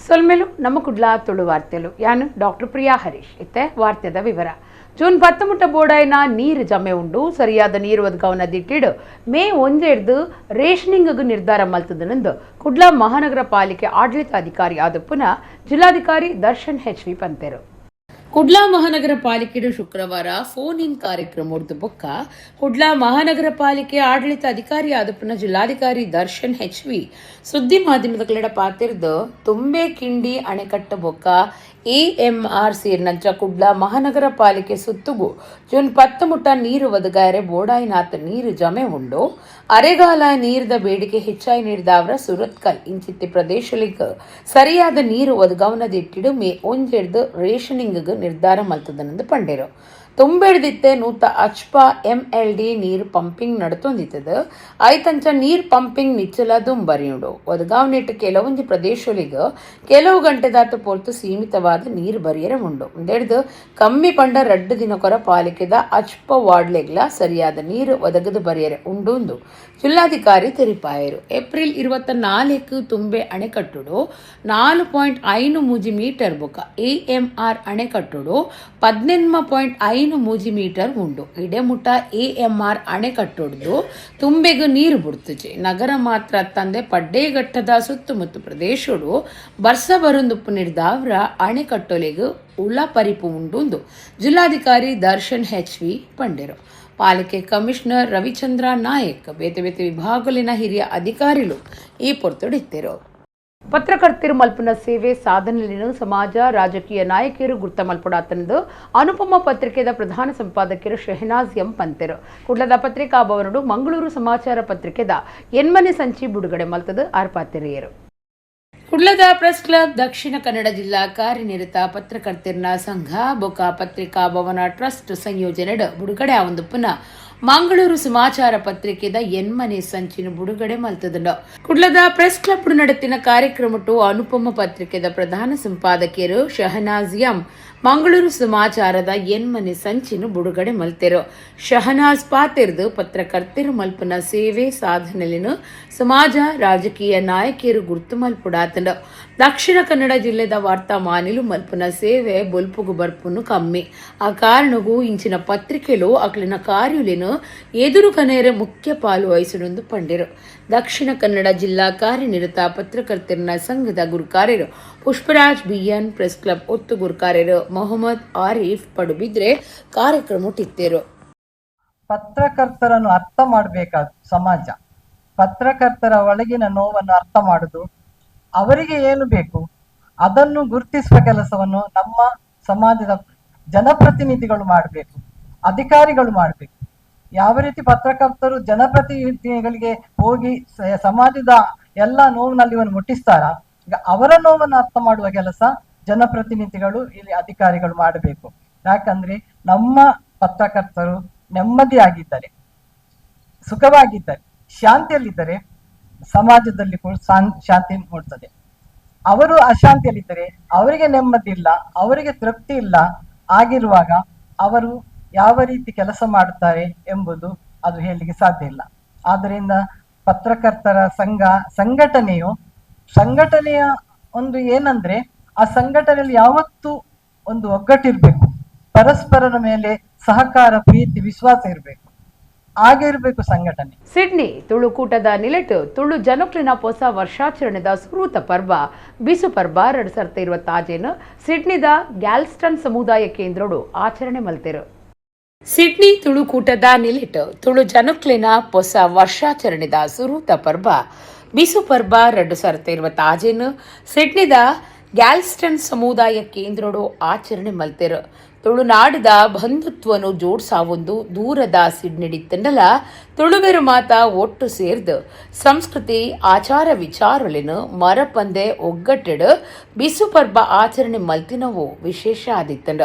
ಸೊಲ್ಮೆಲು ನಮ್ಮ ಕುಡ್ಲ ತುಳು ವಾರ್ತೆಲು. ಯಾನು ಡಾಕ್ಟರ್ ಪ್ರಿಯಾ ಹರೀಶ್. ಇತ್ತೆ ವಾರ್ತೆದ ವಿವರ. ಜೂನ್ 10 ಮುಟ್ಟ ಬೋಡಾಯಿನ ನೀರು ಜಮೆ ಉಂಡು. ಸರಿಯಾದ ನೀರು ಒದಗಾವನ ದಿಟ್ಟಿಡು ಮೇ 1 ರೇಷನಿಂಗ್ ನಿರ್ಧಾರ ಮಲ್ತದನೆಂದು ಕುಡ್ಲ ಮಹಾನಗರ ಪಾಲಿಕೆ ಆಡಳಿತಾಧಿಕಾರಿ ಆದಪ್ಪುನ ಜಿಲ್ಲಾಧಿಕಾರಿ ದರ್ಶನ್ ಎಚ್ ವಿ ಪಂತೆರು. ಕುಡ್ಲ ಮಹಾನಗರ ಪಾಲಿಕೆಡು ಶುಕ್ರವಾರ ಫೋನ್ ಇನ್ ಕಾರ್ಯಕ್ರಮ ಬೊಕ್ಕ ಕುಡ್ಲ ಮಹಾನಗರ ಪಾಲಿಕೆ ಆಡಳಿತ ಅಧಿಕಾರಿ ಆದಪ್ಪನ ಜಿಲ್ಲಾಧಿಕಾರಿ ದರ್ಶನ್ ಎಚ್ ವಿ ಸುದ್ದಿ ಮಾಧ್ಯಮದ ಕಲೆಡ ಪಾತಿರ್ದು ತುಂಬೆ ಕಿಂಡಿ ಅಣೆಕಟ್ಟ ಬೊಕ್ಕ ಎಎಂಆರ್ ಸೇರಿನಂಚ ಕುಡ್ಲ ಮಹಾನಗರ ಪಾಲಿಕೆ ಸುತ್ತುಗು ಜೂನ್ 10 ಮುಟ್ಟ ನೀರು ಒದಗಾಯರೆ ಬೋಡಾಯಿನಾತ್ ನೀರು ಜಮೆ ಉಂಡು. ಅರೆಗಾಲ ನೀರದ ಬೇಡಿಕೆ ಹೆಚ್ಚಾಯಿ ನೀಡಿದವರ ಸುರತ್ಕಲ್ ಇಂಚಿತ್ತಿ ಪ್ರದೇಶಲಿಗ್ ಸರಿಯಾದ ನೀರು ಒದಗಾವನದಿಟ್ಟಿಡು ಮೇ 1 ರೇಷನಿಂಗ್ ನಿರ್ಧಾರ ಮಲ್ತದನೆಂದು ಪಂಡೆರು. ತುಂಬೆಡ್ದಿತ್ತೆ 150 ಎಂಎಲ್ಡಿ ನೀರು ಪಂಪಿಂಗ್ ನಡತೊಂದಿತ್ತದ. ಐತಂಚ ನೀರ್ ಪಂಪಿಂಗ್ ನಿಚ್ಚಲ ದುಂಬರಿಯುಂಡು. ಒದಗಾವನೆಟ್ ಕೆಲವೊಂಜಿ ಪ್ರದೇಶಲಿಗ್ ಕೆಲವು ಗಂಟೆದಾತ ಪೊರ್ತು ಸೀಮಿತವಾದ ನೀರು ಬರಿಯರೆ ಉಂಡು. ಉಂದೆಡ್ದು ಕಮ್ಮಿ ಪಂಡ 2 ದಿನಕೊರ ಪಾಲಿಕೆದ ಅಚ್ಪ ವಾರ್ಡ್ಲೆಗ್ಲ ಸರಿಯಾದ ನೀರು ಒದಗದು ಬರಿಯರೆ ಉಂಡು ಜಿಲ್ಲಾಧಿಕಾರಿ ತೆರಿಪಾಯರು. ಏಪ್ರಿಲ್ 24 ತುಂಬೆ ಅಣೆಕಟ್ಟುಡು 4.53 ಮೀಟರ್ ಬೊಕ ಎಎಂಆರ್ ಅಣೆಕಟ್ಟುಡು 18.53 ಮೀಟರ್ ಉಂಡು. ಇಡೆಮುಟ ಎಎಂಆರ್ ಅಣೆಕಟ್ಟುಡ್ದು ತುಂಬೆಗು ನೀರು ಬುಡ್ತುಜಿ. ನಗರ ಮಾತ್ರ ತಂದೆ ಪಡ್ಡೇಘಟ್ಟದ ಸುತ್ತಮುತ್ತ ಪ್ರದೇಶಡು ಬರ್ಸ ಬರುಂದುಪ್ಪು ನಿರ್ದಾವ್ರ ಅಣೆಕಟ್ಟೊಲೆಗು ಉಳ ಪರಿಪು ಉಂಡುಂದು ಜಿಲ್ಲಾಧಿಕಾರಿ ದರ್ಶನ್ ಎಚ್ ವಿ ಪಂಡೆರು. ಪಾಲಿಕೆ ಕಮಿಷನರ್ ರವಿಚಂದ್ರ ನಾಯಕ್, ಬೇತೆ ಬೇತೆ ವಿಭಾಗಲಿನ ಹಿರಿಯ ಅಧಿಕಾರಿಗಳು ಈ ಪೊರ್ತುಡಿತ್ತಿರು. ಪತ್ರಕರ್ತರು ಮಲ್ಪುನ ಸೇವೆ ಸಾಧನೆಯನ್ನು ಸಮಾಜ, ರಾಜಕೀಯ ನಾಯಕಿಯರು ಗುರ್ತ ಮಲ್ಪುಡಾತನದು ಅನುಪಮ ಪತ್ರಿಕೆದ ಪ್ರಧಾನ ಸಂಪಾದಕರು ಶೆಹನಾಜ್ ಎಂ ಪಂತೆರು. ಕುಡ್ಲದ ಪತ್ರಿಕಾ ಭವನಡು ಮಂಗಳೂರು ಸಮಾಚಾರ ಪತ್ರಿಕೆದ ಎನ್ಮನೆ ಸಂಚಿ ಬಿಡುಗಡೆ ಮಲ್ತದು ಆರ್ಪಾತೆರೆಯರು. ಕುಡ್ಲದ ಪ್ರೆಸ್ ಕ್ಲಬ್, ದಕ್ಷಿಣ ಕನ್ನಡ ಜಿಲ್ಲಾ ಕಾರ್ಯನಿರತ ಪತ್ರಕರ್ತರನ ಸಂಘ ಬೊಕ ಪತ್ರಿಕಾ ಭವನ ಟ್ರಸ್ಟ್ ಸಂಯೋಜನೆಡ್ ಬಿಡುಗಡೆ ಆವೊಂದು ಪುನಃ ಮಂಗಳೂರು ಸಮಾಚಾರ ಪತ್ರಿಕೆದ ಎನ್ಮನೆ ಸಂಚಿನ ಬಿಡುಗಡೆ ಮಲ್ತದಂಡ. ಕುಡ್ಲದ ಪ್ರೆಸ್ ಕ್ಲಬ್ ನಡೆತಿನ ಕಾರ್ಯಕ್ರಮಟು ಅನುಪಮ ಪತ್ರಿಕೆದ ಪ್ರಧಾನ ಸಂಪಾದಕಿಯರು ಶಹನಾಜ್ ಎಂ ಮಂಗಳೂರು ಸಮಾಚಾರದ ಎನ್ಮನೆ ಸಂಚಿನ ಬಿಡುಗಡೆ ಮಲ್ತೆರು. ಶಹನಾಜ್ ಪಾತೆರ್ದು ಪತ್ರಕರ್ತರು ಮಲ್ಪನ ಸೇವೆ ಸಾಧನೆಲಿನ ಸಮಾಜ, ರಾಜಕೀಯ ನಾಯಕಿಯರು ಗುರ್ತು ಮಲ್ಪುಡಾತಂಡ. ದಕ್ಷಿಣ ಕನ್ನಡ ಜಿಲ್ಲೆದ ವಾರ್ತಾ ಮಾನಿಲು ಮಲ್ಪನ ಸೇವೆ ಬೊಲ್ಪುಗು ಬರ್ಪುನು ಕಮ್ಮಿ. ಆ ಕಾರಣಗೂ ಇಂಚಿನ ಪತ್ರಿಕೆಲು ಅಕ್ಲಿನ ಕಾರ್ಯುಲಿನ ಎದುರು ಕನೇರೆ ಮುಖ್ಯ ಪಾಲು ವಹಿಸುವುದು ಪಂಡಿರು. ದಕ್ಷಿಣ ಕನ್ನಡ ಜಿಲ್ಲಾ ಕಾರ್ಯನಿರತ ಪತ್ರಕರ್ತರನ ಸಂಘದ ಗುರುಕಾರ್ಯರು Pushparaj B N, press club ಒತ್ತು ಗುರುಕಾರ್ಯರು ಮೊಹಮ್ಮದ್ ಆರೀಫ್ ಪಡುಬಿದ್ರೆ ಕಾರ್ಯಕ್ರಮ ಟಿತ್ತೇರು. ಪತ್ರಕರ್ತರನ್ನು ಅರ್ಥ ಮಾಡಬೇಕಾದ ಸಮಾಜ, ಪತ್ರಕರ್ತರ ಒಳಗಿನ ನೋವನ್ನು ಅರ್ಥ ಮಾಡುದು, ಅವರಿಗೆ ಏನು ಬೇಕು ಅದನ್ನು ಗುರುತಿಸುವ ಕೆಲಸವನ್ನು ನಮ್ಮ ಸಮಾಜದ ಜನಪ್ರತಿನಿಧಿಗಳು ಮಾಡಬೇಕು, ಅಧಿಕಾರಿಗಳು ಮಾಡಬೇಕು. ಯಾವ ರೀತಿ ಪತ್ರಕರ್ತರು ಜನಪ್ರತಿನಿಧಿಗಳಿಗೆ ಹೋಗಿ ಸಮಾಜದ ಎಲ್ಲ ನೋವಿನಲ್ಲಿ ಮುಟ್ಟಿಸ್ತಾರ, ಈಗ ಅವರ ನೋವನ್ನು ಅರ್ಥ ಮಾಡುವ ಕೆಲಸ ಜನಪ್ರತಿನಿಧಿಗಳು, ಇಲ್ಲಿ ಅಧಿಕಾರಿಗಳು ಮಾಡಬೇಕು. ಯಾಕಂದ್ರೆ ನಮ್ಮ ಪತ್ರಕರ್ತರು ನೆಮ್ಮದಿಯಾಗಿದ್ದರೆ, ಸುಖವಾಗಿದ್ದರೆ, ಶಾಂತಿಯಲ್ಲಿದ್ದರೆ ಸಮಾಜದಲ್ಲಿ ಕೂಡ ಶಾಂತಿ ಮೂಡ್ತದೆ. ಅವರು ಅಶಾಂತಿಯಲ್ಲಿದ್ದರೆ, ಅವರಿಗೆ ನೆಮ್ಮದಿ ಇಲ್ಲ, ಅವರಿಗೆ ತೃಪ್ತಿ ಇಲ್ಲ ಆಗಿರುವಾಗ ಅವರು ಯಾವ ರೀತಿ ಕೆಲಸ ಮಾಡುತ್ತಾರೆ ಎಂಬುದು ಅದು ಹೇಳಲಿಕ್ಕೆ ಸಾಧ್ಯ ಇಲ್ಲ. ಆದ್ದರಿಂದ ಪತ್ರಕರ್ತರ ಸಂಘ ಸಂಘಟನೆಯು, ಸಂಘಟನೆಯ ಒಂದು ಏನಂದ್ರೆ, ಆ ಸಂಘಟನೆಯಲ್ಲಿ ಯಾವತ್ತೂ ಒಂದು ಒಗ್ಗಟ್ಟಿರ್ಬೇಕು, ಪರಸ್ಪರರ ಮೇಲೆ ಸಹಕಾರ, ಪ್ರೀತಿ, ವಿಶ್ವಾಸ ಇರಬೇಕು, ಹಾಗೆ ಇರಬೇಕು ಸಂಘಟನೆ. ಸಿಡ್ನಿ ತುಳುಕೂಟದ ನಿಲೆಟು ತುಳು ಜನಕ್ಲಿನ ಹೊಸ ವರ್ಷಾಚರಣೆದ ಸುರೂತ ಪರ್ವ ಬಿಸು ಪರ್ವ 2026ನ ಸಿಡ್ನಿದ ಗ್ಯಾಲ್ಸ್ಟನ್ ಸಮುದಾಯ ಕೇಂದ್ರಡು ಆಚರಣೆ ಮಲ್ತೆರು. ಸಿಡ್ನಿ ತುಳುಕೂಟದ ನಿಲೆಟ್ ತುಳು ಜನಕ್ಲಿನ ಹೊಸ ವರ್ಷಾಚರಣೆದ ಸುರೂತ ಪರ್ವ ಬಿಸು ಪರ್ವ 2026ನ ಸಿಡ್ನಿದ ಗ್ಯಾಲ್ಸ್ಟನ್ ಸಮುದಾಯ ಕೇಂದ್ರಡು ಆಚರಣೆ ಮಲ್ತೆರು. ತುಳುನಾಡದ ಬಂಧುತ್ವನು ಜೋಡ್ಸಾವೊಂದು ದೂರದ ಸಿಡ್ನಿಡಿತ್ತಂಡಲ ತುಳುವೆರು ಮಾತ ಒಟ್ಟು ಸೇರ್ದು ಸಂಸ್ಕೃತಿ, ಆಚಾರ ವಿಚಾರಲಿನ ಮರಪಂದೆ ಒಗ್ಗಟ್ಟಿಡು ಬಿಸು ಪರ್ಬ ಆಚರಣೆ ಮಲ್ತಿನವು ವಿಶೇಷ ಆದಿತ್ತಂಡ.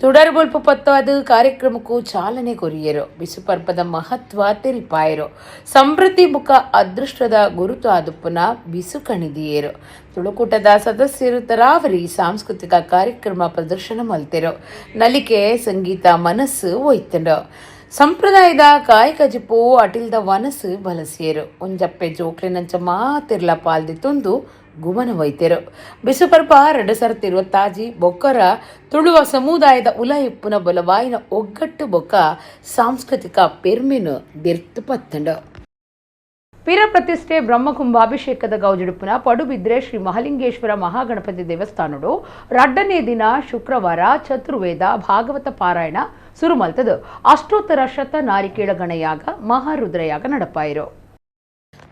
ತುಡರ್ಬೊಲ್ಪ ಪತ್ತಾದ ಕಾರ್ಯಕ್ರಮಕ್ಕೂ ಚಾಲನೆ ಕೊರಿಯರು. ಬಿಸು ಪರ್ಬದ ಮಹತ್ವ ತೆರಿಪಾಯರು. ಸಮೃದ್ಧಿ ಮುಖ ಅದೃಷ್ಟದ ಗುರುತು ಆದುಪ್ಪುನ ಬಿಸು ಕಣಿದಿಯರು. ತುಳುಕೂಟದ ಸದಸ್ಯರು ತರಾವರಿ ಸಾಂಸ್ಕೃತಿಕ ಕಾರ್ಯಕ್ರಮ ಪ್ರದರ್ಶನ ಮಲ್ತೆರು. ನಲಿಕೆ, ಸಂಗೀತ ಮನಸ್ಸು ಒಯ್ತಂಡ. ಸಂಪ್ರದಾಯದ ಕಾಯಕ ಜಿಪ್ಪು ಅಟಿಲ್ದ ವನಸು ಬಲಸಿಯರು. ಒಂಜಪ್ಪೆ ಜೋಕ್ಲೆನಂಚ ಮಾತಿರ್ಲ ಪಾಲ್ದಿ ತೊಂದು ಗುಮನ ವೈತೆರು. ಬಿಸುಪರ್ಪ 2026 ಬೊಕ್ಕರ ತುಳುವ ಸಮುದಾಯದ ಉಲಯಿಪ್ಪುನ ಬಲವಾಯಿನ ಒಗ್ಗಟ್ಟು ಬೊಕ್ಕ ಸಾಂಸ್ಕೃತಿಕ ಪೆರ್ಮೆನು ದಿರ್ತು ಪತ್ತಂಡು. ಪೀರ ಪ್ರತಿಷ್ಠೆ ಬ್ರಹ್ಮಕುಂಭಾಭಿಷೇಕದ ಗೌಜುಡುಪುನ ಪಡುಬಿದ್ರೆ ಶ್ರೀ ಮಹಲಿಂಗೇಶ್ವರ ಮಹಾಗಣಪತಿ ದೇವಸ್ಥಾನಡು ರಡ್ಡನೇ ದಿನ ಶುಕ್ರವಾರ ಚತುರ್ವೇದ ಭಾಗವತ ಪಾರಾಯಣ ಸುರುಮಲ್ತದು. ಅಷ್ಟೋತ್ತರ ಶತ ನಾರಿಕೇಳ ಗಣಯಾಗ ಮಹಾರುದ್ರಯಾಗ ನಡಪಾಯಿರು.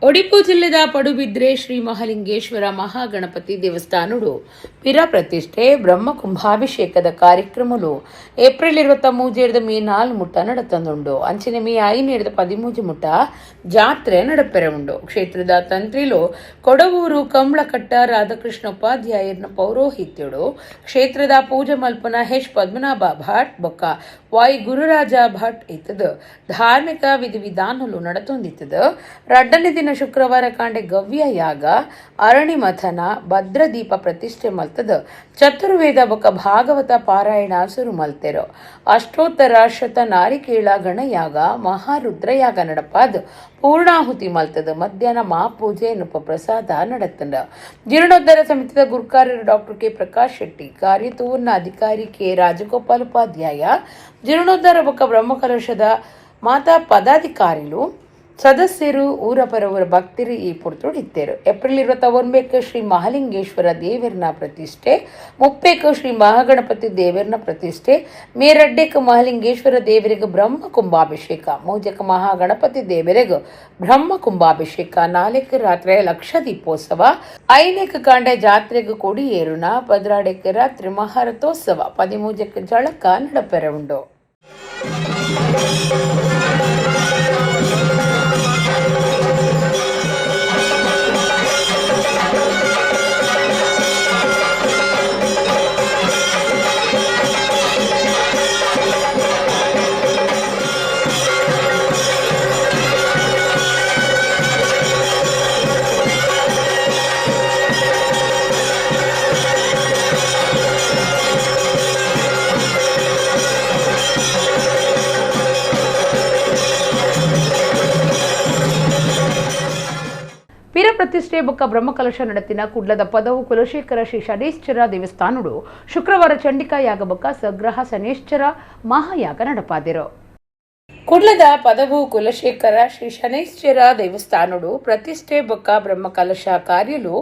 ಒಡಿಪು ಜಿಲ್ಲೆದ ಪಡುಬಿದ್ರೆ ಶ್ರೀ ಮಹಾಲಿಂಗೇಶ್ವರ ಮಹಾಗಣಪತಿ ದೇವಸ್ಥಾನಡು ಪಿರ ಪ್ರತಿಷ್ಠೆ ಬ್ರಹ್ಮಕುಂಭಾಭಿಷೇಕದ ಕಾರ್ಯಕ್ರಮಲು ಏಪ್ರಿಲ್ 23 ಮೇ 4 ಮುಟ್ಟ ನಡತಂದುಂಡು. ಅಂಚಿನ ಮೇ 5 13 ಮುಟ್ಟ ಜಾತ್ರೆ ನಡಪೆರೆ ಉಂಡು. ಕ್ಷೇತ್ರದ ತಂತ್ರಿಲು ಕೊಡವೂರು ಕಂಬಳಕಟ್ಟ ರಾಧಾಕೃಷ್ಣ ಉಪಾಧ್ಯಾಯರ್ನ ಪೌರೋಹಿತ್ಯಡು ಕ್ಷೇತ್ರದ ಪೂಜೆ ಮಲ್ಪನ ಹೆಚ್ ಪದ್ಮನಾಭ ಭಟ್ ಬೊಕ್ಕ ವಾಯ್ ಗುರುರಾಜ ಭಟ್ ಇತ್ತದು ಧಾರ್ಮಿಕ ವಿಧಿವಿಧಾನಲು ನಡತೊಂದಿತ್ತದು. ರಡ್ಡನೇ ದಿನ ಶುಕ್ರವಾರ ಕಾಂಡೆ ಗವ್ಯ ಯಾಗ, ಅರಣಿ ಮಥನ, ಭದ್ರದೀಪ ಪ್ರತಿಷ್ಠೆ ಮಲ್ತದ ಚತುರ್ವೇದ ಬೊಕ ಭಾಗವತ ಪಾರಾಯಣ ಸುರು ಮಲ್ತೆರು. ಅಷ್ಟೋತ್ತರ ಶತ ನಾರಿಕೇಳ ಗಣಯಾಗ ಮಹಾರುದ್ರ ಯಾಗ ನಡಪಾದ್ ಪೂರ್ಣಾಹುತಿ ಮಲ್ತದ ಮಧ್ಯಾಹ್ನ ಮಹಾಪೂಜೆ ಎನ್ನುಪ ಪ್ರಸಾದ ನಡತಂಡ. ಜೀರ್ಣೋದ್ಧಾರ ಸಮಿತಿದ ಗುರುಕಾರ್ಯರು ಡಾಕ್ಟರ್ ಕೆ ಪ್ರಕಾಶ್ ಶೆಟ್ಟಿ, ಕಾರ್ಯತೂರ್ನ ಅಧಿಕಾರಿ ಕೆ ರಾಜಗೋಪಾಲ್ ಉಪಾಧ್ಯಾಯ, ಜೀರ್ಣೋದ್ಧಾರ ಬೊಕ ಬ್ರಹ್ಮಕಲಶದ ಮಾತಾ ಪದಾಧಿಕಾರಿಲು, ಸದಸ್ಯರು, ಊರ ಪರವರ ಭಕ್ತರು ಈ ಪುರ್ತುಡಿತ್ತೇರು. ಏಪ್ರಿಲ್ 21 ಶ್ರೀ ಮಹಾಲಿಂಗೇಶ್ವರ ದೇವರನ ಪ್ರತಿಷ್ಠೆ, 30 ಶ್ರೀ ಮಹಾಗಣಪತಿ ದೇವರನ ಪ್ರತಿಷ್ಠೆ, ಮೇ 2 ಮಹಾಲಿಂಗೇಶ್ವರ ದೇವರಿಗೆ ಬ್ರಹ್ಮ ಕುಂಭಾಭಿಷೇಕ, 3 ಮಹಾಗಣಪತಿ ದೇವರಿಗೆ ಬ್ರಹ್ಮ ಕುಂಭಾಭಿಷೇಕ, 4 ರಾತ್ರಿ ಲಕ್ಷ ದೀಪೋತ್ಸವ, 5 ಕಾಂಡೆ ಜಾತ್ರೆಗೆ ಕೊಡಿಯೇರುನ, 12 ರಾತ್ರಿ ಮಹಾರಥೋತ್ಸವ, 13 ಜಳಕ ನಡಪೆರೆ ಉಂಡು. ಪ್ರತಿಷ್ಠೆ ಬೊಕ್ಕ ಬ್ರಹ್ಮಕಲಶ ನಡತಿನ ಕುಡ್ಲದ ಪದವು ಕುಲಶೇಖರ ಶ್ರೀ ಶನೇಶ್ವರ ದೇವಸ್ಥಾನಡು ಶುಕ್ರವಾರ ಚಂಡಿಕಾ ಯಾಗ ಬೊಕ್ಕ ಸಗ್ರಹ ಶನೇಶ್ವರ ಮಹಾಯಾಗ ನಡಪಾದಿರು. ಕುಡ್ಲದ ಪದವು ಕುಲಶೇಖರ ಶ್ರೀ ಶನೇಶ್ವರ ದೇವಸ್ಥಾನಡು ಪ್ರತಿಷ್ಠೆ ಬೊಕ್ಕ ಬ್ರಹ್ಮಕಲಶ ಕಾರ್ಯಲು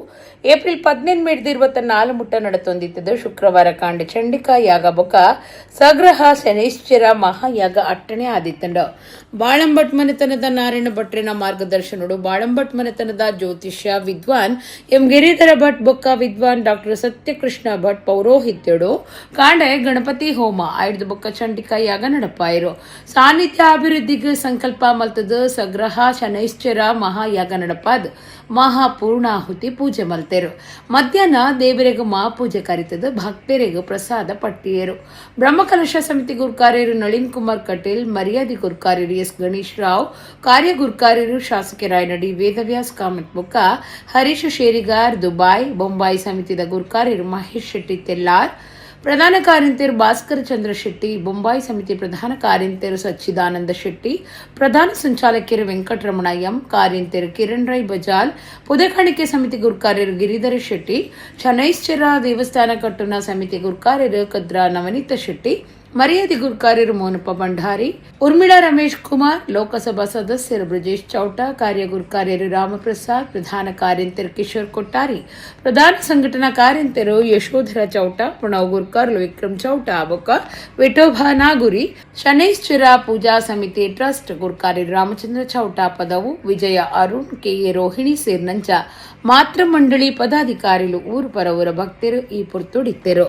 ಏಪ್ರಿಲ್ 18 24 ಮುಟ್ಟ ನಡತೊಂದಿತ್ತದು. ಶುಕ್ರವಾರ ಕಾಂಡೆ ಚಂಡಿಕಾ ಯಾಗ ಬೊಕ್ಕ ಸಗ್ರಹ ಶನೇಶ್ವರ ಮಹಾಯಾಗ ಅಟ್ಟಣೆ ಆದಿತ್ತಂಡ. ಬಾಳಂಭಟ್ ಮನೆತನದ ನಾರಾಯಣ ಭಟ್ರಿನ ಮಾರ್ಗದರ್ಶನಡು ಬಾಳಂಭಟ್ ಮನೆತನದ ಜ್ಯೋತಿಷ್ಯ ವಿದ್ವಾನ್ ಎಂ ಗಿರಿಧರ ಭಟ್ ಬೊಕ್ಕ ವಿದ್ವಾನ್ ಡಾಕ್ಟರ್ ಸತ್ಯಕೃಷ್ಣ ಭಟ್ ಪೌರೋಹಿತ್ಯಡು ಕಾಂಡೆ ಗಣಪತಿ ಹೋಮ ಆಯ್ದು ಬೊಕ್ಕ ಚಂಡಿಕಾ ಯಾಗ ನಡಪಾಯಿರು. ಸಾನ್ನಿಧ್ಯ ಅಭಿವೃದ್ಧಿಗೆ ಸಂಕಲ್ಪ ಮಲ್ತದ ಸಗ್ರಹ ಶನೈಶ್ಚರ ಮಹಾಯಾಗ ನಡಪಾದ್ ಮಹಾಪೂರ್ಣಾಹುತಿ ಪೂಜೆ ಮಲ್ತೆರು. ಮಧ್ಯಾಹ್ನ ದೇವರಿಗೂ ಮಹಾಪೂಜೆ ಕರಿತದ ಭಕ್ತರಿಗೂ ಪ್ರಸಾದ ಪಟ್ಟಿಯರು. ಬ್ರಹ್ಮಕಲಶ ಸಮಿತಿ ಗುರುಕಾರ್ಯರು ನಳಿನ್ ಕುಮಾರ್ ಕಟೀಲ್, ಮರ್ಯಾದೆ ಗುರುಕಾರ್ಯರು ಎಸ್ ಗಣೇಶ್ ರಾವ್, ಕಾರ್ಯ ಗುರುಕಾರ್ಯರು ಶಾಸಕರಾಯನಡಿ ವೇದವ್ಯಾಸ್ ಕಾಮತ್ ಬೊಕ್ಕ ಹರೀಶ್ ಶೇರಿಗಾರ್, ದುಬಾಯ್ ಬೊಂಬಾಯಿ ಸಮಿತಿದ ಗುರುಕಾರ್ಯರು ಮಹೇಶ್ ಶೆಟ್ಟಿ ತೆಲ್ಲಾರ್, ಪ್ರಧಾನ ಕಾರ್ಯಂತೆರು ಭಾಸ್ಕರ ಚಂದ್ರ ಶೆಟ್ಟಿ, ಬೊಂಬಾಯಿ ಸಮಿತಿ ಪ್ರಧಾನ ಕಾರ್ಯಂತೆರು ಸಚ್ಚಿದಾನಂದ ಶೆಟ್ಟಿ, ಪ್ರಧಾನ ಸಂಚಾಲಕರು ವೆಂಕಟರಮಣ ಎಂ, ಕಾರ್ಯಂತೆರು ಕಿರಣ್ ರೈ ಬಜಾಲ್, ಪುದಕಾಣಿಕೆ ಸಮಿತಿ ಗುರುಕಾರ್ಯರು ಗಿರಿಧರ ಶೆಟ್ಟಿ, ಶನೈಶ್ಚರ ದೇವಸ್ಥಾನ ಕಟ್ಟುನ ಸಮಿತಿ ಗುರುಕಾರ್ಯರು ಕದ್ರಾ ನವನೀತ ಶೆಟ್ಟಿ, ಮರ್ಯಾದೆ ಗುರುಕಾರ್ಯರು ಮೋನಪ್ಪ ಭಂಡಾರಿ, ಉರ್ಮಿಳಾ ರಮೇಶ್ ಕುಮಾರ್, ಲೋಕಸಭಾ ಸದಸ್ಯರು ಬ್ರಜೇಶ್ ಚೌಟ, ಕಾರ್ಯ ಗುರುಕಾರ್ಯರು ರಾಮಪ್ರಸಾದ್, ಪ್ರಧಾನ ಕಾರ್ಯಂತೆರು ಕಿಶೋರ್ ಕೊಟ್ಟಾರಿ, ಪ್ರಧಾನ ಸಂಘಟನಾ ಕಾರ್ಯಂತೆರು ಯಶೋಧರ ಚೌಟ, ಪ್ರಣವ್ ಗುರ್ಕಾರ್ಲು ವಿಕ್ರಮ್ ಚೌಟ ಬೊಕ್ಕ ವಿಠೋಬಾ ನಾಗುರಿ, ಶನೈಶ್ಚರ ಪೂಜಾ ಸಮಿತಿ ಟ್ರಸ್ಟ್ ಗುರ್ಕಾರ್ಯರು ರಾಮಚಂದ್ರ ಚೌಟ, ಪದವು ವಿಜಯ ಅರುಣ್, ಕೆಎ ರೋಹಿಣಿ ಸೇರಿನಂಚ ಮಾತೃಮಂಡಳಿ ಪದಾಧಿಕಾರಿಲು, ಊರು ಪರವರ ಭಕ್ತರು ಈ ಪುರ್ತುಡಿತ್ತೆರು.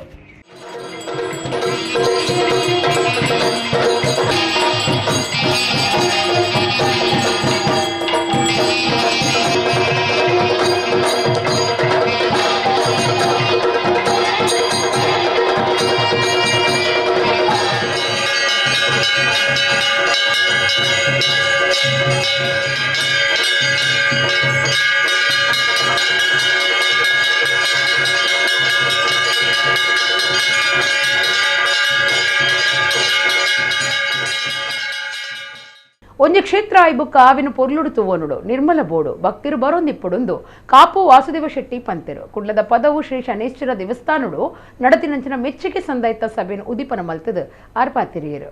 ಒಂಜಿ ಕ್ಷೇತ್ರ ಆಯ್ಬುಕ್ಕ ಆವಿನ ಪೊರ್ಲುಡು ತೂವೊನುಡು ನಿರ್ಮಲ ಬೋಡು ಭಕ್ತಿರು ಬರೊಂದಿಪ್ಪುಡುಂದು ಕಾಪು ವಾಸುದೇವ ಶೆಟ್ಟಿ ಪಂತೆರು. ಕುಡ್ಲದ ಪದವು ಶ್ರೀ ಶನೇಶ್ವರ ದೇವಸ್ಥಾನಡು ನಡತಿನಂಚಿನ ಮೆಚ್ಚುಗೆ ಸಂದಾಯಿತ ಸಭೆಯನ್ನು ಉದಿಪನ ಮಲ್ತದು ಆರ್ಪಾತಿರಿಯರು.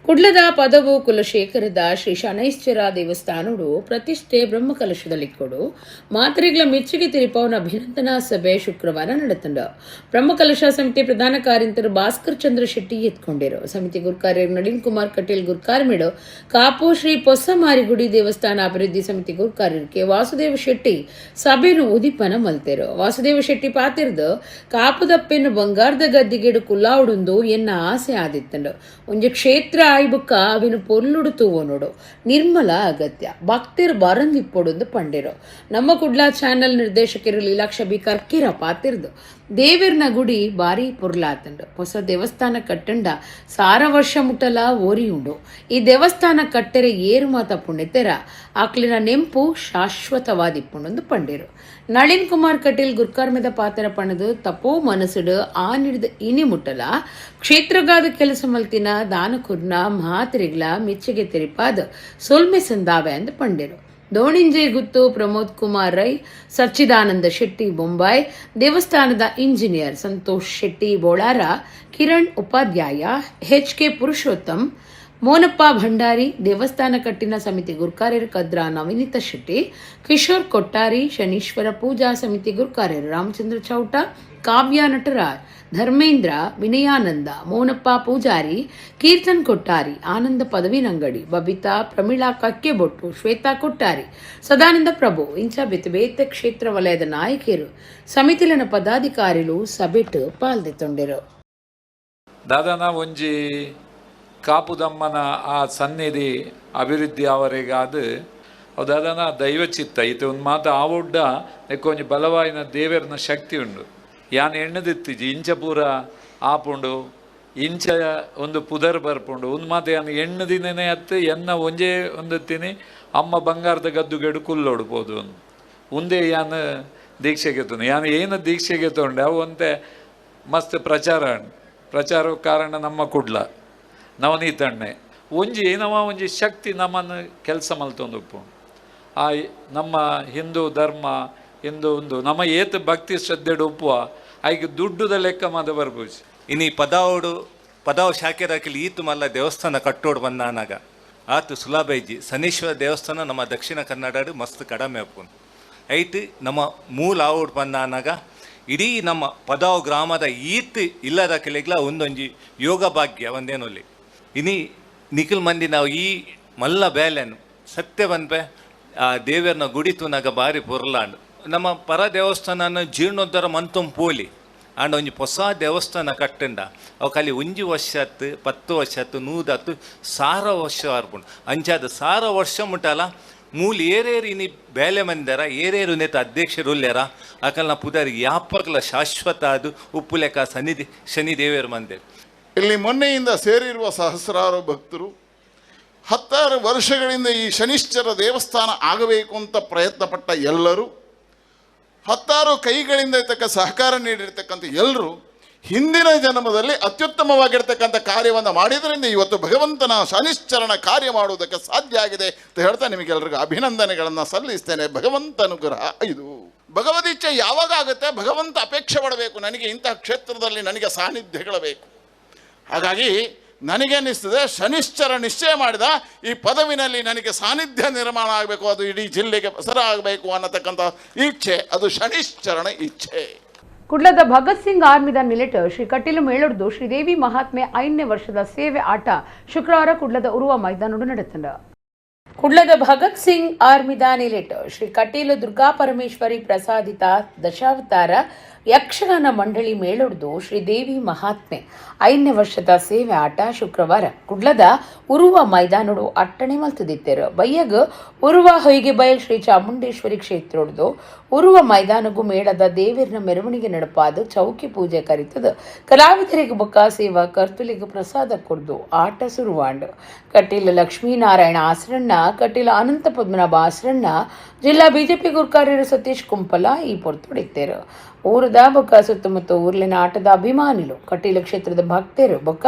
ಕುಡ್ಲದ ಪದವು ಕುಲಶೇಖರದ ಶ್ರೀ ಶನೈಶ್ಚರ ದೇವಸ್ಥಾನಡು ಪ್ರತಿಷ್ಠೆ ಬ್ರಹ್ಮಕಲಶದಲ್ಲಿಕ್ಕೊಡು ಮಾತ್ರೆಗಳ ಮೆಚ್ಚುಗೆ ತಿರಿಪವನ ಅಭಿನಂದನಾ ಸಭೆ ಶುಕ್ರವಾರ ನಡೆತಂಡ. ಬ್ರಹ್ಮಕಲಶ ಸಮಿತಿ ಪ್ರಧಾನ ಕಾರ್ಯಂತರು ಭಾಸ್ಕರ್ ಚಂದ್ರ ಶೆಟ್ಟಿ ಎತ್ಕೊಂಡಿರು. ಸಮಿತಿ ಗುರ್ಕಾರ್ಯರು ನಳಿನ್ ಕುಮಾರ್ ಕಟೀಲ್ ಗುರ್ಕಾರ್ಮಿಡು, ಕಾಪು ಶ್ರೀ ಪೊಸಮಾರಿಗುಡಿ ದೇವಸ್ಥಾನ ಅಭಿವೃದ್ಧಿ ಸಮಿತಿ ಗುರ್ಕಾರ್ಯರು ಕೆ ವಾಸುದೇವ ಶೆಟ್ಟಿ ಸಭೆನು ಉದಿಪನ ಮಲ್ತೆರು. ವಾಸುದೇವ ಶೆಟ್ಟಿ ಪಾತಿರ್ದು ಕಾಪುದಪ್ಪೆನ್ನು ಬಂಗಾರದ ಗದ್ದಿಗೆಡು ಕುಲ್ಲಾವುಡುಂದು ಎನ್ನ ಆಸೆ ಆದಿತ್ತಂಡು. ಒಂಜಿ ಕ್ಷೇತ್ರ ಆಯ್ಬುಕ್ಕ ಅವಿನ ಪೊರ್ಲುಡು ತೂವೊನೋಡು ನಿರ್ಮಲ ಅಗತ್ಯ, ಭಕ್ತಿರ್ ಬರಂದಿಪ್ಪೊಡುಂದು ಪಂಡಿರು. ನಮ್ಮ ಕುಡ್ಲ ಚಾನೆಲ್ ನಿರ್ದೇಶಕರು ಲೀಲಾಕ್ಷ ಬಿ ಕರ್ಕಿರ ಪಾತಿರ್ದು ದೇವಿರ್ನ ಗುಡಿ ಬಾರಿ ಪೊರ್ಲಾತಂಡು. ಹೊಸ ದೇವಸ್ಥಾನ ಕಟ್ಟಂಡ 1000 ವರ್ಷ ಮುಟ್ಟಲ ಓರಿ ಉಂಡು. ಈ ದೇವಸ್ಥಾನ ಕಟ್ಟೆರೆ ಏರು ಮಾತ ಪುಣ್ಯತೆರ ಆಕ್ಲಿನ ನೆಂಪು ಶಾಶ್ವತವಾದಿಪ್ಪುಂಡು ಪಂಡಿರು. ನಳಿನ್ ಕುಮಾರ್ ಕಟೀಲ್ ಗುರ್ಕಾರ್ಮೆದ ಪಾತ್ರ ಪಣದು ತಪೋ ಮನಸ್ಸುಡು ಆ ನಿಡ್ದು ಇನಿ ಮುಟ್ಟಲ ಕ್ಷೇತ್ರಗಾದ ಕೆಲಸ ಮಲ್ತಿನ ದಾನಕುರ್ನ ಮಾತ್ರೆಗ್ಲ ಮೆಚ್ಚುಗೆ ತೆರಿಪಾದ ಸೊಲ್ಮೆ ಸಂದಾವೆ ಅಂದ್ ಪಂಡಿರು. ದೋಣಿಂಜೆ ಗುತ್ತು ಪ್ರಮೋದ್ ಕುಮಾರ್ ರೈ, ಸಚ್ಚಿದಾನಂದ ಶೆಟ್ಟಿ ಬೊಂಬಾಯ್, ದೇವಸ್ಥಾನದ engineer Santosh Shetty Bolara, Kiran Upadhyaya, H K Purushottam, Monappa Bhandari, ದೇವಸ್ಥಾನ ಕಟ್ಟಿನ ಸಮಿತಿ ಗುರ್ಕಾರ್ಯರು ಕದ್ರಾ ನವನೀತ ಶೆಟ್ಟಿ, ಕಿಶೋರ್ ಕೊಟ್ಟಾರಿ, ಶನೀಶ್ವರ ಪೂಜಾ ಸಮಿತಿ ಗುರ್ಕಾರ್ಯರು ರಾಮಚಂದ್ರ ಚೌಟ, ಕಾವ್ಯ ನಟರಾಜ್, ಧರ್ಮೇಂದ್ರ, ವಿನಯಾನಂದ, ಮೋನಪ್ಪ ಪೂಜಾರಿ, ಕೀರ್ತನ್ ಕೊಟ್ಟಾರಿ, ಆನಂದ ಪದವಿನಂಗಡಿ, ಬಬಿತಾ, ಪ್ರಮೀಳಾ ಕಕ್ಕೆಬೊಟ್ಟು, ಶ್ವೇತಾ ಕೊಟ್ಟಾರಿ, ಸದಾನಂದ ಪ್ರಭು ಇಂಚ ಬೇತೆ ಬೇತೆ ಕ್ಷೇತ್ರ ವಲಯದ ನಾಯಕಿಯರು, ಸಮಿತಿಲನ ಪದಾಧಿಕಾರಿಲು ಸಭೆಟ್ ಪಾಲ್ದೆತ್ತೊಂಡಿರು. ದಾದನ ಒಂಜಿ ಕಾಪುದಮ್ಮನ ಆ ಸನ್ನಿಧಿ ಅಭಿವೃದ್ಧಿ ಅವರಿಗಾದ ಅವು ದಾದನ ದೈವಚಿತ್ತ ಇತ್ತೆ ಒಂದು ಮಾತ ಆವುಡ್ಡ ನೆಕ್ಕೊಂಜಿ ಬಲವಾಯಿನ ದೇವೆರ್ನ ಶಕ್ತಿ ಉಂಡು. ಯಾನ್ ಎಣ್ಣದಿತ್ತಿಜಿ ಇಂಚ ಪೂರ ಆಪುಂಡು, ಇಂಚ ಒಂದು ಪುದರ್ ಬರ್ಪುಂಡು. ಒಂದು ಮಾತು ಯಾನ್ ಎಣ್ಣು ದಿನನೇ ಅತ್ತು ಎನ್ನ ಒಂಜೇ ಒಂದು ತಿನಿ ಅಮ್ಮ ಬಂಗಾರದ ಗದ್ದುಗೆಡು ಕುಲ್ಲೋಡು ಪೋದು ಒಂದೇ ಯಾನ್ ದೀಕ್ಷೆಗೆ ತೊಂದೆ. ಯಾನ್ ಏನು ದೀಕ್ಷೆಗೆ ತೊಂಡೆ ಅವು ಒಂತೆ ಮಸ್ತ್ ಪ್ರಚಾರ ಪ್ರಚಾರ ಕಾರಣ ನಮ್ಮ ಕುಡ್ಲ ನವನೀತಣ್ಣೆ ಒಂಜಿ ನಮ್ಮ ಒಂಜಿ ಶಕ್ತಿ ನಮ್ಮನ್ನು ಕೆಲಸ ಮಲ್ತೊಂದುಪ್ಪು. ಆ ನಮ್ಮ ಹಿಂದೂ ಧರ್ಮ ಹಿಂದೂ ಒಂದು ನಮ್ಮ ಏತ್ ಭಕ್ತಿ ಶ್ರದ್ಧೆಡು ಉಪ್ಪುವ ಐಕ್ ದುಡ್ಡುದ ಲೆಕ್ಕ ಮಾತ ಬರ್ಪುಜಿ. ಇನಿ ಪದಾವುಡು ಪದಾವು ಶಾಖೆರಾಕಲಿ ಈತು ಮಲ್ಲ ದೇವಸ್ಥಾನ ಕಟ್ಟೋಡು ಬಂದಾನಾಗ ಆತು ಸುಲಭ ಇಜ್ಜಿ. ಶನೀಶ್ವರ ದೇವಸ್ಥಾನ ನಮ್ಮ ದಕ್ಷಿಣ ಕನ್ನಡ ಮಸ್ತ್ ಕಡಿಮೆ ಆಪುಂಡು. ಐಟ್ ನಮ್ಮ ಮೂಲ ಆವುಡು ಬಂದಾನಾಗ ಇಡೀ ನಮ್ಮ ಪದಾವು ಗ್ರಾಮದ ಈತ್ ಇಲ್ಲದಕಲಿಗ್ಲ ಒಂದೊಂಜಿ ಯೋಗ ಭಾಗ್ಯ ಒಂದೇನೊಲ್ಲಿ. ಇನಿ ನಿಖಿಲ್ ಮಂದಿ ನಾವು ಈ ಮಲ್ಲ ಬೇಲೆನು ಸತ್ಯ ಬಂದ್ಪೆ ಆ ದೇವರನ್ನ ಗುಡಿ ತೂನಾಗ ಬಾರಿ ಪೊರ್ಲಾಂಡು. ನಮ್ಮ ಪರ ದೇವಸ್ಥಾನನ ಜೀರ್ಣೋದ್ಧಾರ ಮಂತೊಂ ಪೋಲಿ ಆಂಡ ಒಂಜಿ ಹೊಸ ದೇವಸ್ಥಾನ ಕಟ್ಟಂಡ ಅವು ಖಾಲಿ ಒಂಜಿ ವರ್ಷ ಆತು, 10 ವರ್ಷ ಆತು, 100 ಆತು, 1000 ವರ್ಷ ಆರ್ಪುಂಡು. ಅಂಚಾದ 1000 ವರ್ಷ ಮುಟ್ಟಲ ಮೂಲ ಏರೇರು ಇನಿ ಬೇಲೆ ಮಂದರ ಏರೇರು ನೇತ ಅಧ್ಯಕ್ಷರು ಉಲ್ಲೇರ ಅಕಲ್ನ ಪುದರ್ ಯಾಪಗ್ಲ ಶಾಶ್ವತ ಅದು ಉಪ್ಪುಲೆಕ್ಕ ಸನ್ನಿಧಿ ಶನಿ ದೇವೇರು ಮಂದಿರ. ಇಲ್ಲಿ ಮೊನ್ನೆಯಿಂದ ಸೇರಿರುವ ಸಹಸ್ರಾರು ಭಕ್ತರು 10 ವರ್ಷಗಳಿಂದ ಈ ಶನಿಶ್ಚರ ದೇವಸ್ಥಾನ ಆಗಬೇಕು ಅಂತ ಪ್ರಯತ್ನಪಟ್ಟ ಎಲ್ಲರೂ, 10 ಕೈಗಳಿಂದ ಇರ್ತಕ್ಕ ಸಹಕಾರ ನೀಡಿರ್ತಕ್ಕಂಥ ಎಲ್ಲರೂ ಹಿಂದಿನ ಜನ್ಮದಲ್ಲಿ ಅತ್ಯುತ್ತಮವಾಗಿರ್ತಕ್ಕಂಥ ಕಾರ್ಯವನ್ನು ಮಾಡಿದ್ರಿಂದ ಇವತ್ತು ಭಗವಂತನ ಶನಿಶ್ಚರಣ ಕಾರ್ಯ ಮಾಡುವುದಕ್ಕೆ ಸಾಧ್ಯ ಆಗಿದೆ ಅಂತ ಹೇಳ್ತಾ ನಿಮಗೆಲ್ಲರಿಗೂ ಅಭಿನಂದನೆಗಳನ್ನು ಸಲ್ಲಿಸ್ತೇನೆ. ಭಗವಂತನುಗ್ರಹ ಇದು. ಭಗವದಿಚ್ಛೆ ಯಾವಾಗ ಆಗುತ್ತೆ? ಭಗವಂತ ಅಪೇಕ್ಷೆ ಪಡಬೇಕು, ನನಗೆ ಇಂತಹ ಕ್ಷೇತ್ರದಲ್ಲಿ ನನಗೆ ಸಾನ್ನಿಧ್ಯಗಳು ಬೇಕು. ಹಾಗಾಗಿ ನನಗೇನಿಸ್ತದೆ, ಶನಿಶ್ಚರ ನಿಶ್ಚಯ ಮಾಡಿದ ಈ ಪದವಿನಲ್ಲಿ ನನಗೆ ಸಾನ್ನಿಧ್ಯ ನಿರ್ಮಾಣ ಆಗಬೇಕು, ಅದು ಇಡೀ ಜಿಲ್ಲೆಗೆ ಪ್ರಸರ ಆಗಬೇಕು ಅನ್ನತಕ್ಕಂಥ ಇಚ್ಛೆ, ಅದು ಶನಿಶ್ಚರಣ ಇಚ್ಛೆ. ಕುಡ್ಲದ ಭಗತ್ ಸಿಂಗ್ ಆರ್ಮಿದ ನಿಲೆಟ್ ಶ್ರೀ ಕಟೀಲು ಮೇಳೊಡ್ದು ಶ್ರೀದೇವಿ ಮಹಾತ್ಮೆ 5ನೇ ವರ್ಷದ ಸೇವೆ ಆಟ ಶುಕ್ರವಾರ ಕುಡ್ಲದ ಉರುವ ಮೈದಾನಡು ನಡೆತಂಡ. ಕುಡ್ಲದ ಭಗತ್ ಸಿಂಗ್ ಆರ್ಮಿದ ನಿಲೆಟ್ ಶ್ರೀ ಕಟೀಲು ದುರ್ಗಾ ಪರಮೇಶ್ವರಿ ಪ್ರಸಾದಿತ ದಶಾವತಾರ ಯಕ್ಷಗಾನ ಮಂಡಳಿ ಮೇಳೊಡ್ದು ಶ್ರೀದೇವಿ ಮಹಾತ್ಮೆ 5ನೇ ವರ್ಷದ ಸೇವೆ ಆಟ ಶುಕ್ರವಾರ ಕುಡ್ಲದ ಉರುವ ಮೈದಾನಡು ಅಟ್ಟಣೆ ಮಲ್ತದಿತ್ತೆರು. ಬಯ್ಯಗ್ ಉರುವ ಹೊಯ್ಗೆ ಬಯಲ್ ಶ್ರೀ ಚಾಮುಂಡೇಶ್ವರಿ ಕ್ಷೇತ್ರೊಡ್ದು ಉರುವ ಮೈದಾನಗು ಮೇಳದ ದೇವಿರ್ನ ಮೆರವಣಿಗೆ ನಡಪಾದ ಚೌಕಿ ಪೂಜೆ ಕರಿತದ ಕಲಾವಿದರಿಗೆ ಬೊಕ್ಕ ಸೇವಾ ಕರ್ತುಲಿಗೆ ಪ್ರಸಾದ ಕೊಡ್ದು ಆಟ ಸುರುವಾಂಡು. ಕಟೀಲ್ ಲಕ್ಷ್ಮೀನಾರಾಯಣ ಆಸರಣ್ಣ, ಕಟೀಲ್ ಅನಂತ ಪದ್ಮನಾಭ ಆಸರಣ್ಣ, ಜಿಲ್ಲಾ ಬಿಜೆಪಿ ಗುರ್ಕಾರ್ಯರು ಸತೀಶ್ ಕುಂಪಲ ಈ ಪೊರ್ತುಡಿತ್ತೇರು. ಊರದ ಬೊಕ್ಕ ಸುತ್ತಮುತ್ತ ಊರ್ಲಿನ ಆಟದ ಅಭಿಮಾನಿಲು, ಕಟೀಲು ಕ್ಷೇತ್ರದ ಭಕ್ತರು ಬೊಕ್ಕ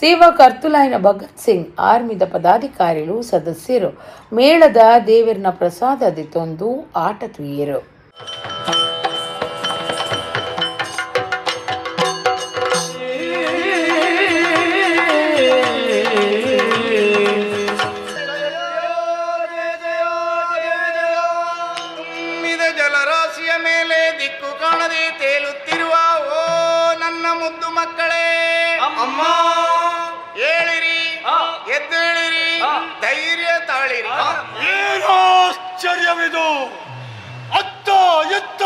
ಸೇವಾ ಕರ್ತುಲಾಯಿನ ಭಗತ್ ಸಿಂಗ್ ಆರ್ಮಿದ ಪದಾಧಿಕಾರಿಲು, ಸದಸ್ಯರು ಮೇಳದ ದೇವರನ ಪ್ರಸಾದ ದಿತ್ತೊಂದು ಆಟ ತುಯ್ಯರು. ಜಲರಾಶಿಯ ಮೇಲೆ ದಿಕ್ಕು ಕಾಣದೆ ತೇಲುತ್ತಿರುವ ಓ ನನ್ನ ಮುದ್ದು ಮಕ್ಕಳೇ, ಅಮ್ಮ ಏಳಿರಿ, ಎದ್ದೇಳಿರಿ, ಧೈರ್ಯ ತಾಳಿರಿ. ಏನು ಆಶ್ಚರ್ಯವಿದು! ಅತ್ತ ಎತ್ತ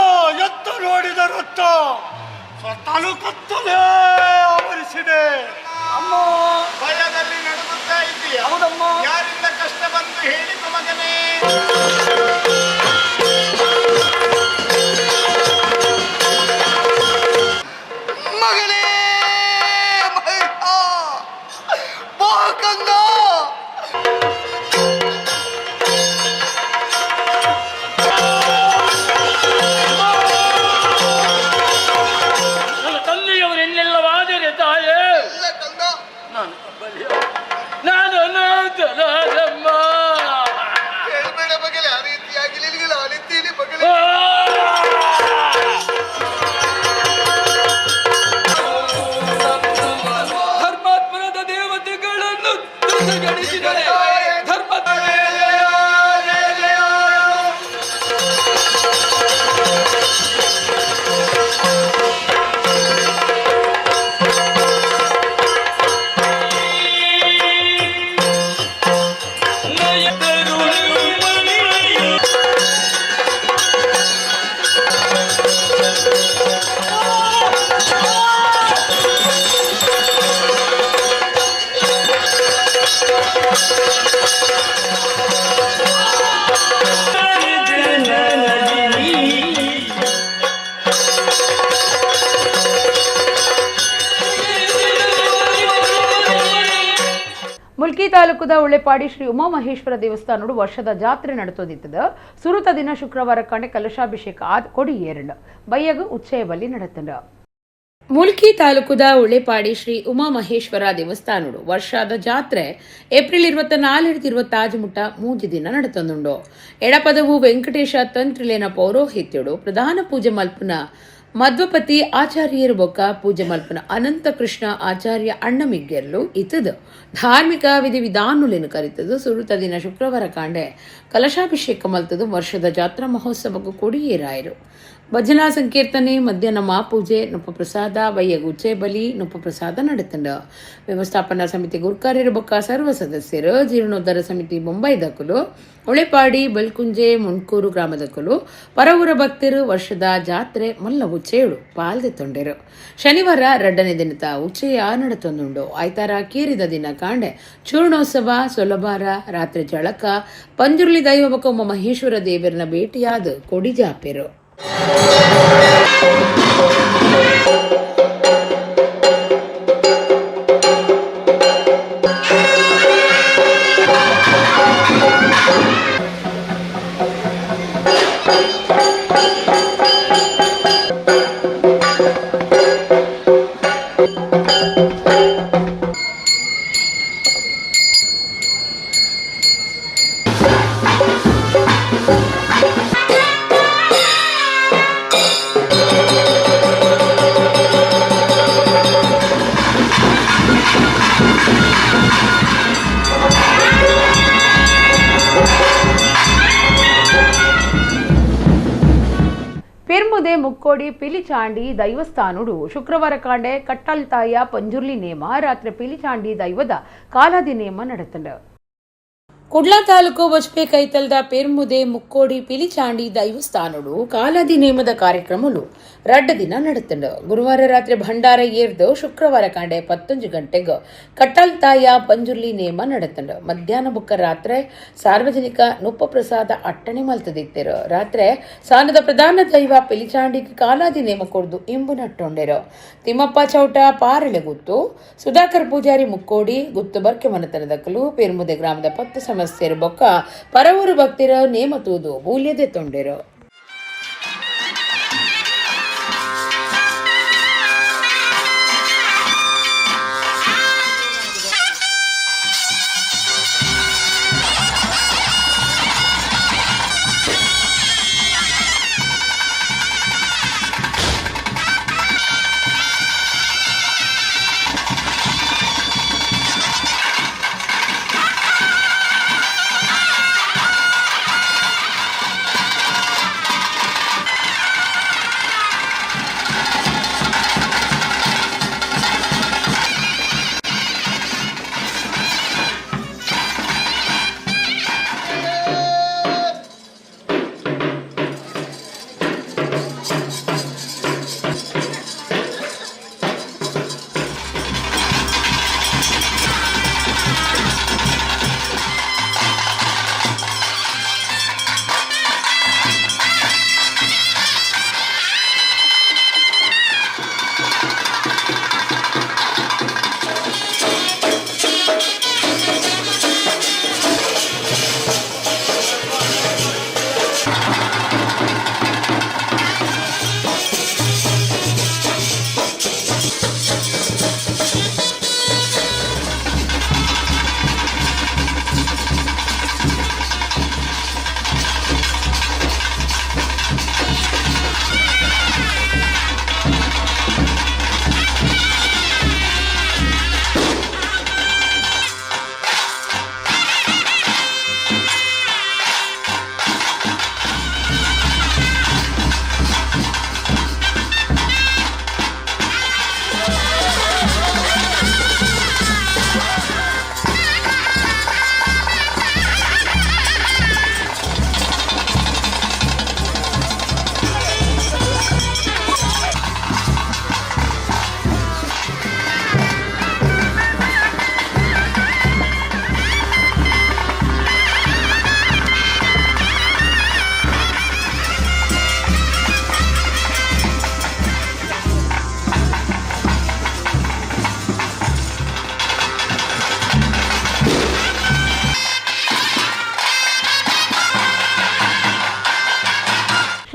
ಎತ್ತ ನೋಡಿದರತ್ತ ತಾಲೂಕತ್ತಲೇ ಆವರಿಸಿದೆ. ಅಮ್ಮ ಭಯದಲ್ಲಿ ನಡುಗುತ್ತಾ ಇದ್ದೀಯ? ಹೌದಮ್ಮ. ಯಾರಿಂದ ಕಷ್ಟ ಬಂದು ಹೇಳಿತು ಮಗನೇ? ಮಗನೇ ಕಂದ, ನನ್ನ ತಂದೆಯವರು ಇನ್ನೆಲ್ಲವಾದರೆ ತಾಯೇ, ನಾನು ನಾನು ಅನಾಥನಾದಮ್ಮ. ಕೇಳಬೇಡ ಮಗಲೇ, ಆ ರೀತಿಯಾಗಿ ನಿನಗೆ ಆ ರೀತಿಯಲ್ಲಿ ಮಗಲೇ. ಧರ್ಮಾತ್ಮನದ ದೇವತೆಗಳನ್ನು ದುರ್ಗಣಿಸಿದರೆ ಧರ್ಮ ಮುಲ್ಕಿ ತಾಲೂಕುದ ಉಳ್ಳೆಪಾಡಿ ಶ್ರೀ ಉಮಾಮಹೇಶ್ವರ ದೇವಸ್ಥಾನಡು ವರ್ಷದ ಜಾತ್ರೆ ನಡೆತೋದಿತ್ತದ. ಸುರುತ ದಿನ ಶುಕ್ರವಾರ ಕಣೆ ಕಲಶಾಭಿಷೇಕ ಆದ ಕೊಡಿ ಏರಣ ಬಯ್ಯಗ ಉಚ್ಚಯ ಬಲಿ ನಡೆತಂಡ. ಮುಲ್ಕಿ ತಾಲೂಕುದ ಉಳ್ಳೆಪಾಡಿ ಶ್ರೀ ಉಮಾಮಹೇಶ್ವರ ದೇವಸ್ಥಾನಡು ವರ್ಷದ ಜಾತ್ರೆ ಏಪ್ರಿಲ್ 24 25 ಮುಟ್ಟ 3 ದಿನ ನಡೆತಂದುಂಡು. ಎಡಪದವು ವೆಂಕಟೇಶ ತಂತ್ರಿಲೇನ ಪೌರೋಹಿತ್ಯಡು ಪ್ರಧಾನ ಪೂಜೆ ಮಲ್ಪುನ ಮಧ್ವಪತಿ ಆಚಾರ್ಯರು ಬೊಕ್ಕ ಪೂಜೆ ಮಲ್ಪನ ಅನಂತ ಕೃಷ್ಣ ಆಚಾರ್ಯ ಅಣ್ಣಮಿಗ್ಗೆರ್ಲು ಇತದ ಧಾರ್ಮಿಕ ವಿಧಿವಿಧಾನುಲೇನು ಕರಿತದು. ಸುರುತ ದಿನ ಶುಕ್ರವಾರ ಕಾಂಡೆ ಕಲಶಾಭಿಷೇಕ ಮಲ್ತದು ವರ್ಷದ ಜಾತ್ರಾ ಮಹೋತ್ಸವಕ್ಕೂ ಕೊಡಿಯೇರಾಯರು. ಭಜನಾ ಸಂಕೀರ್ತನೆ, ಮಧ್ಯಾಹ್ನ ಮಾಪೂಜೆ, ನುಪ್ಪ ಪ್ರಸಾದ, ಬಯ್ಯಗುಚ್ಚೆ ಬಲಿ, ನುಪ್ಪ ಪ್ರಸಾದ ನಡೆತಂಡ. ವ್ಯವಸ್ಥಾಪನಾ ಸಮಿತಿ ಗುರ್ಕಾರ್ಯರು ಬೊಕ್ಕ ಸರ್ವ ಸದಸ್ಯರು, ಜೀರ್ಣೋದ್ಧಾರ ಸಮಿತಿ ಬೊಂಬೈ ದಕ್ಕಲು, ಒಳೆಪಾಡಿ, ಬಲ್ಕುಂಜೆ, ಮುಂಡ್ಕೂರು ಗ್ರಾಮದಕ್ಕಲು, ಪರವೂರ ಭಕ್ತರು ವರ್ಷದ ಜಾತ್ರೆ ಮಲ್ಲ ಉಚ್ಚೆಯಳು ಪಾಲ್ದೆ ತೊಂಡೆರು. ಶನಿವಾರ ರಡ್ಡನೇ ದಿನದ ಉಚ್ಚೆಯ ನಡೆತೊಂದುಂಡು. ಆಯ್ತಾರ ಕೀರಿದ ದಿನ ಕಾಂಡೆ ಚೂರ್ಣೋತ್ಸವ, ಸೊಲಬಾರ, ರಾತ್ರಿ ಜಳಕ, ಪಂಜುರ್ಲಿ ದೈವ ಬೊಕ್ಕ ಮಹೇಶ್ವರ ದೇವರನ್ನ ಭೇಟಿಯಾದ ಕೊಡಿ ಜಾಪೆರು. ಪೆರ್ಮುದೆ ಮುಕ್ಕೋಡಿ ಪಿಲಿಚಾಂಡಿ ದೈವಸ್ಥಾನುಡು ಶುಕ್ರವಾರ ಕಾಂಡೆ ಕಟ್ಟಲ್ತಾಯ ಪಂಜುರ್ಲಿ ನೇಮ, ರಾತ್ರಿ ಪಿಲಿಚಾಂಡಿ ದೈವದ ಕಾಲಾದಿ ನೇಮ ನಡೆತಂಡ. ಕುಡ್ಲಾ ತಾಲೂಕು ಬಜ್ಪೆ ಕೈತಲ್ದ ಪೆರ್ಮುದೆ ಮುಕ್ಕೋಡಿ ಪಿಲಿಚಾಂಡಿ ದೈವಸ್ಥಾನುಡು ಕಾಲಾದಿ ನೇಮದ ಕಾರ್ಯಕ್ರಮಲು ರಡ್ಡ ದಿನ ನಡೆತಂಡ. ಗುರುವಾರ ರಾತ್ರಿ ಭಂಡಾರ ಏರ್ದು ಶುಕ್ರವಾರ ಕಾಂಡೆ 11 ಗಂಟೆಗೆ ಕಟ್ಟಲ್ತಾಯ ಪಂಜುರ್ಲಿ ನೇಮ ನಡೆತಂಡ. ಮಧ್ಯಾಹ್ನ ಬುಕ್ಕ ರಾತ್ರಿ ಸಾರ್ವಜನಿಕ ನುಪ್ಪ ಪ್ರಸಾದ ಅಟ್ಟಣೆ ಮಲ್ತದಿತ್ತೆರು. ರಾತ್ರಿ ಸಾನದ ಪ್ರಧಾನ ದೈವ ಪಿಲಿಚಾಂಡಿಗೆ ಕಾಲಾದಿ ನೇಮ ಕೊಡ್ದು ಇಂಬು ನಟ್ಟೊಂಡೆರು. ತಿಮ್ಮಪ್ಪ ಚೌಟ ಪಾರಳೆ ಗುತ್ತು, ಸುಧಾಕರ್ ಪೂಜಾರಿ ಮುಕ್ಕೋಡಿ ಗುತ್ತು ಬರ್ಕೆ ಮನತನದಕ್ಕಲು, ಪೆರ್ಮುದೆ ಗ್ರಾಮದ 10 ಸಮಸ್ಯೆರು ಬೊಕ್ಕ ಪರವೂರು ಭಕ್ತಿರ ನೇಮ ತೂದು ಬೂಲ್ಯದೆ ತೊಂಡೆರು.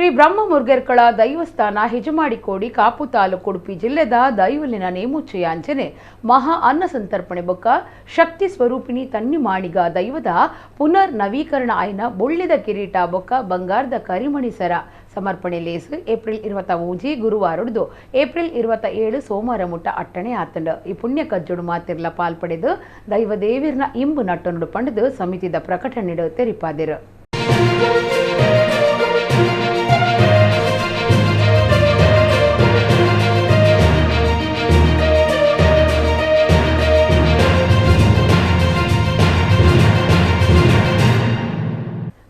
Shri Brahma ಮುರ್ಗೇರ್ಕಳ ದೈವಸ್ಥಾನ ಹೆಜಮಾಡಿಕೋಡಿ ಕಾಪು ತಾಲೂಕು ಉಡುಪಿ ಜಿಲ್ಲೆದ ದೈವಲಿನ ನೇಮೋಚ್ಚಯ ಮಹಾ ಅನ್ನ ಸಂತರ್ಪಣೆ ಬೊಕ್ಕ ಶಕ್ತಿ ಸ್ವರೂಪಿಣಿ ತನ್ನಿಮಾಣಿಗ ದೈವದ ಪುನರ್ ನವೀಕರಣ ಆಯ್ನ ಬೊಳ್ಳಿದ ಕಿರೀಟ ಬೊಕ್ಕ ಬಂಗಾರದ ಕರಿಮಣಿ ಸರ ಸಮರ್ಪಣೆ ಲೇಸು ಏಪ್ರಿಲ್ 23 ಗುರುವಾರೊಡ್ದು ಏಪ್ರಿಲ್ 27 ಸೋಮವಾರ ಮುಟ್ಟ ಅಟ್ಟಣೆ ಆತಂಡ. ಈ ಪುಣ್ಯ ಕಜ್ಜೋಡು ಮಾತಿರ್ಲ ಪಾಲ್ಪಡೆದು ದೈವ ದೇವಿರ್ನ ಇಂಬು ನಟ್ಟೊಂಡು ಪಂಡದು ಸಮಿತಿದ ಪ್ರಕಟಣೆಡು ತೆರಿಪಾದಿರು.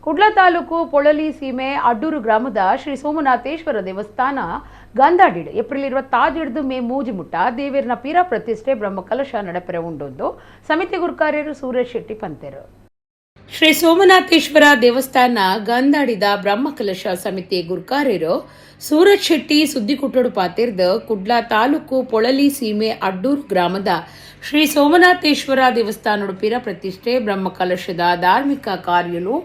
ಕುಡ್ಲ ತಾಲೂಕು ಪೊಳಲಿ ಸೀಮೆ ಅಡ್ಡೂರು ಗ್ರಾಮದ ಶ್ರೀ ಸೋಮನಾಥೇಶ್ವರ ದೇವಸ್ಥಾನ ಗಂಧಾಡಿಡು ಏಪ್ರಿಲ್ 26 ಮೇ 3 ಮುಟ್ಟ ದೇವೇರ್ನ ಪೀರ ಪ್ರತಿಷ್ಠೆ ಬ್ರಹ್ಮಕಲಶ ನಡಪೆರೆ ಉಂಡೊಂದು ಸಮಿತಿ ಗುರುಕಾರ್ಯರು ಸೂರಜ್ ಶೆಟ್ಟಿ ಪಂತೆರು. ಶ್ರೀ ಸೋಮನಾಥೇಶ್ವರ ದೇವಸ್ಥಾನ ಗಂಧಾಡಿದ ಬ್ರಹ್ಮಕಲಶ ಸಮಿತಿ ಗುರುಕಾರ್ಯರು ಸೂರಜ್ ಶೆಟ್ಟಿ ಸುದ್ದಿಕುಟ್ಟೋಡು ಪಾತಿರ್ದ ಕುಡ್ಲ ತಾಲೂಕು ಪೊಳಲಿ ಸೀಮೆ ಅಡ್ಡೂರು ಗ್ರಾಮದ ಶ್ರೀ ಸೋಮನಾಥೇಶ್ವರ ದೇವಸ್ಥಾನದ ಪೀರ ಪ್ರತಿಷ್ಠೆ ಬ್ರಹ್ಮಕಲಶದ ಧಾರ್ಮಿಕ ಕಾರ್ಯಲು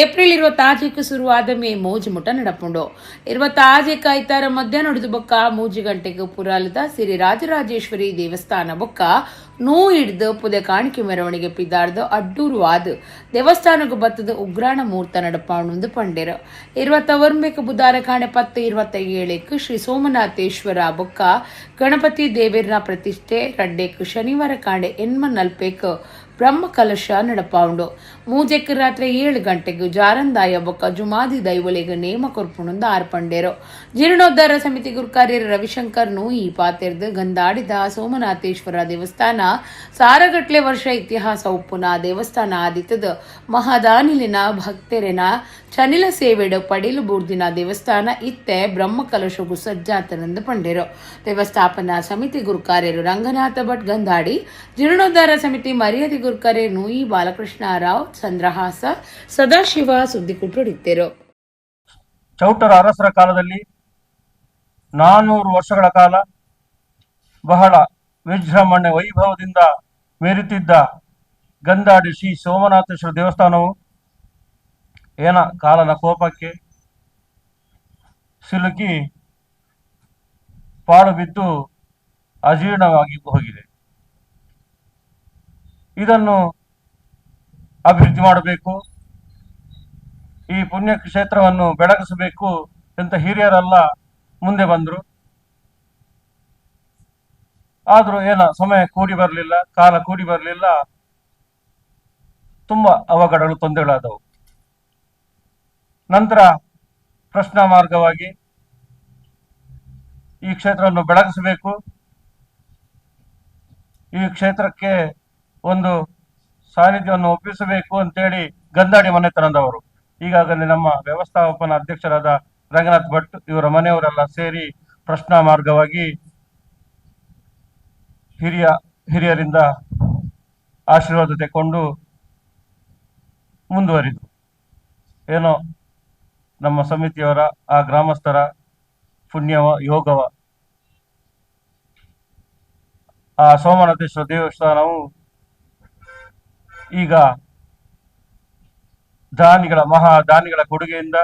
ಏಪ್ರಿಲ್ 26 ಶುರುವಾದ ಮೇ 3 ಮುಟ ನಡಪುಂಡು. 26 ಐತಾರ ಮಧ್ಯಾಹ್ನ ಬೊಕ್ಕ 3 ಗಂಟೆಗೆ ಪುರಾಲದ ಶ್ರೀ ರಾಜರಾಜೇಶ್ವರಿ ದೇವಸ್ಥಾನ ಬೊಕ್ಕ ನೂ ಹಿಡ್ದು ಪುದೆ ಕಾಣಿಕೆ ಮೆರವಣಿಗೆ ಪಿದಾರ್ದು ಅಡ್ಡೂರು ಆದು ದೇವಸ್ಥಾನಕ್ಕೆ ಬತ್ತದ ಉಗ್ರಾಣ ಮೂರ್ತ ನಡಪಾಣುಂದು ಪಂಡೇರು. 29 ಬುಧಾರ ಕಾಣೆ 10:27 ಶ್ರೀ ಸೋಮನಾಥೇಶ್ವರ ಬೊಕ್ಕ ಗಣಪತಿ ದೇವೇರ್ನ ಪ್ರತಿಷ್ಠೆ 2 ಶನಿವಾರ ಕಾಂಡೆ 8:40 ಬ್ರಹ್ಮಕಲಶ ನಡಪಾವುಂಡು. 3 ರಾತ್ರಿ 7 ಗಂಟೆಗೆ ಜಾರಂದಾಯ ಬೊಕ್ಕ ಜುಮಾದಿ ದೈವಲೆಗ್ ನೇಮ ಕೊರ್ಪುಣಂದು ಆರ್ಪಂಡೇರು. ಜೀರ್ಣೋದ್ಧಾರ ಸಮಿತಿ ಗುರುಕಾರ್ಯರು ರವಿಶಂಕರ್ ನೂಯಿ ಪಾತೆರ್ದು ಗಂಧಾಡಿದ ಸೋಮನಾಥೇಶ್ವರ ದೇವಸ್ಥಾನ ಸಾರಗಟ್ಲೆ ವರ್ಷ ಇತಿಹಾಸ ಉಪ್ಪುನ ದೇವಸ್ಥಾನ ಆದಿತ್ತದ ಮಹಾದಾನಿಲಿನ ಭಕ್ತರೆನ ಚನಿಲ ಸೇವೆಡು ಪಡಿಲು ಬೂರ್ದಿನ ದೇವಸ್ಥಾನ ಇತ್ತೆ ಬ್ರಹ್ಮಕಲಶಗು ಸಜ್ಜಾತನಂದು ಪಂಡೇರು. ದೇವಸ್ಥಾಪನಾ ಸಮಿತಿ ಗುರುಕಾರ್ಯರು ರಂಗನಾಥ ಭಟ್ ಗಂಧಾಡಿ, ಜೀರ್ಣೋದ್ಧಾರ ಸಮಿತಿ ಮರ್ಯಾದೆ ಗುರುಕಾರ್ಯ ನೂಯಿ ಬಾಲಕೃಷ್ಣ ರಾವ್ ಚಂದ್ರಹಾಸ ಸದಾಶಿವ ಸುದ್ದಿ ಕುಟ್ಟುಡಿತ್ತೇರು. ಚೌಟರ ಅರಸರ ಕಾಲದಲ್ಲಿ 400 ವರ್ಷಗಳ ಕಾಲ ಬಹಳ ವಿಜೃಂಭಣೆ ವೈಭವದಿಂದ ಮೆರೆತಿದ್ದ ಗಂಧಾಡಿ ಶ್ರೀ ಸೋಮನಾಥೇಶ್ವರ ದೇವಸ್ಥಾನವು ಏನ ಕಾಲನ ಕೋಪಕ್ಕೆ ಸಿಲುಕಿ ಪಾಳು ಬಿದ್ದು ಅಜೀರ್ಣವಾಗಿ ಹೋಗಿದೆ. ಇದನ್ನು ಅಭಿವೃದ್ಧಿ ಮಾಡಬೇಕು, ಈ ಪುಣ್ಯಕ್ಷೇತ್ರವನ್ನು ಬೆಳಗಿಸಬೇಕು ಅಂತ ಹಿರಿಯರೆಲ್ಲ ಮುಂದೆ ಬಂದರು. ಆದರೂ ಏನ ಸಮಯ ಕೂಡಿ ಬರಲಿಲ್ಲ, ಕಾಲ ಕೂಡಿ ಬರಲಿಲ್ಲ, ತುಂಬ ಅವಘಡಗಳು ತೊಂದರೆಗಳಾದವು. ನಂತರ ಪ್ರಶ್ನಾ ಮಾರ್ಗವಾಗಿ ಈ ಕ್ಷೇತ್ರವನ್ನು ಬೆಳಗಿಸಬೇಕು, ಈ ಕ್ಷೇತ್ರಕ್ಕೆ ಒಂದು ಸಾನ್ನಿಧ್ಯವನ್ನು ಒಪ್ಪಿಸಬೇಕು ಅಂತೇಳಿ ಗಂಧಾಡಿ ಮನೆತನದವರು, ಈಗಾಗಲೇ ನಮ್ಮ ವ್ಯವಸ್ಥಾಪನಾ ಅಧ್ಯಕ್ಷರಾದ ರಂಗನಾಥ್ ಭಟ್ ಇವರ ಮನೆಯವರೆಲ್ಲ ಸೇರಿ ಪ್ರಶ್ನಾ ಮಾರ್ಗವಾಗಿ ಹಿರಿಯರಿಂದ ಆಶೀರ್ವಾದ ತೆಕ್ಕೊಂಡು ಮುಂದುವರಿದರು. ಏನೋ ನಮ್ಮ ಸಮಿತಿಯವರ, ಆ ಗ್ರಾಮಸ್ಥರ ಪುಣ್ಯವ ಯೋಗವ ಆ ಸೋಮನಾಥೇಶ್ವರ ದೇವಸ್ಥಾನವು ಈಗ ದಾನಿಗಳ ಮಹಾ ದಾನಿಗಳ ಕೊಡುಗೆಯಿಂದ,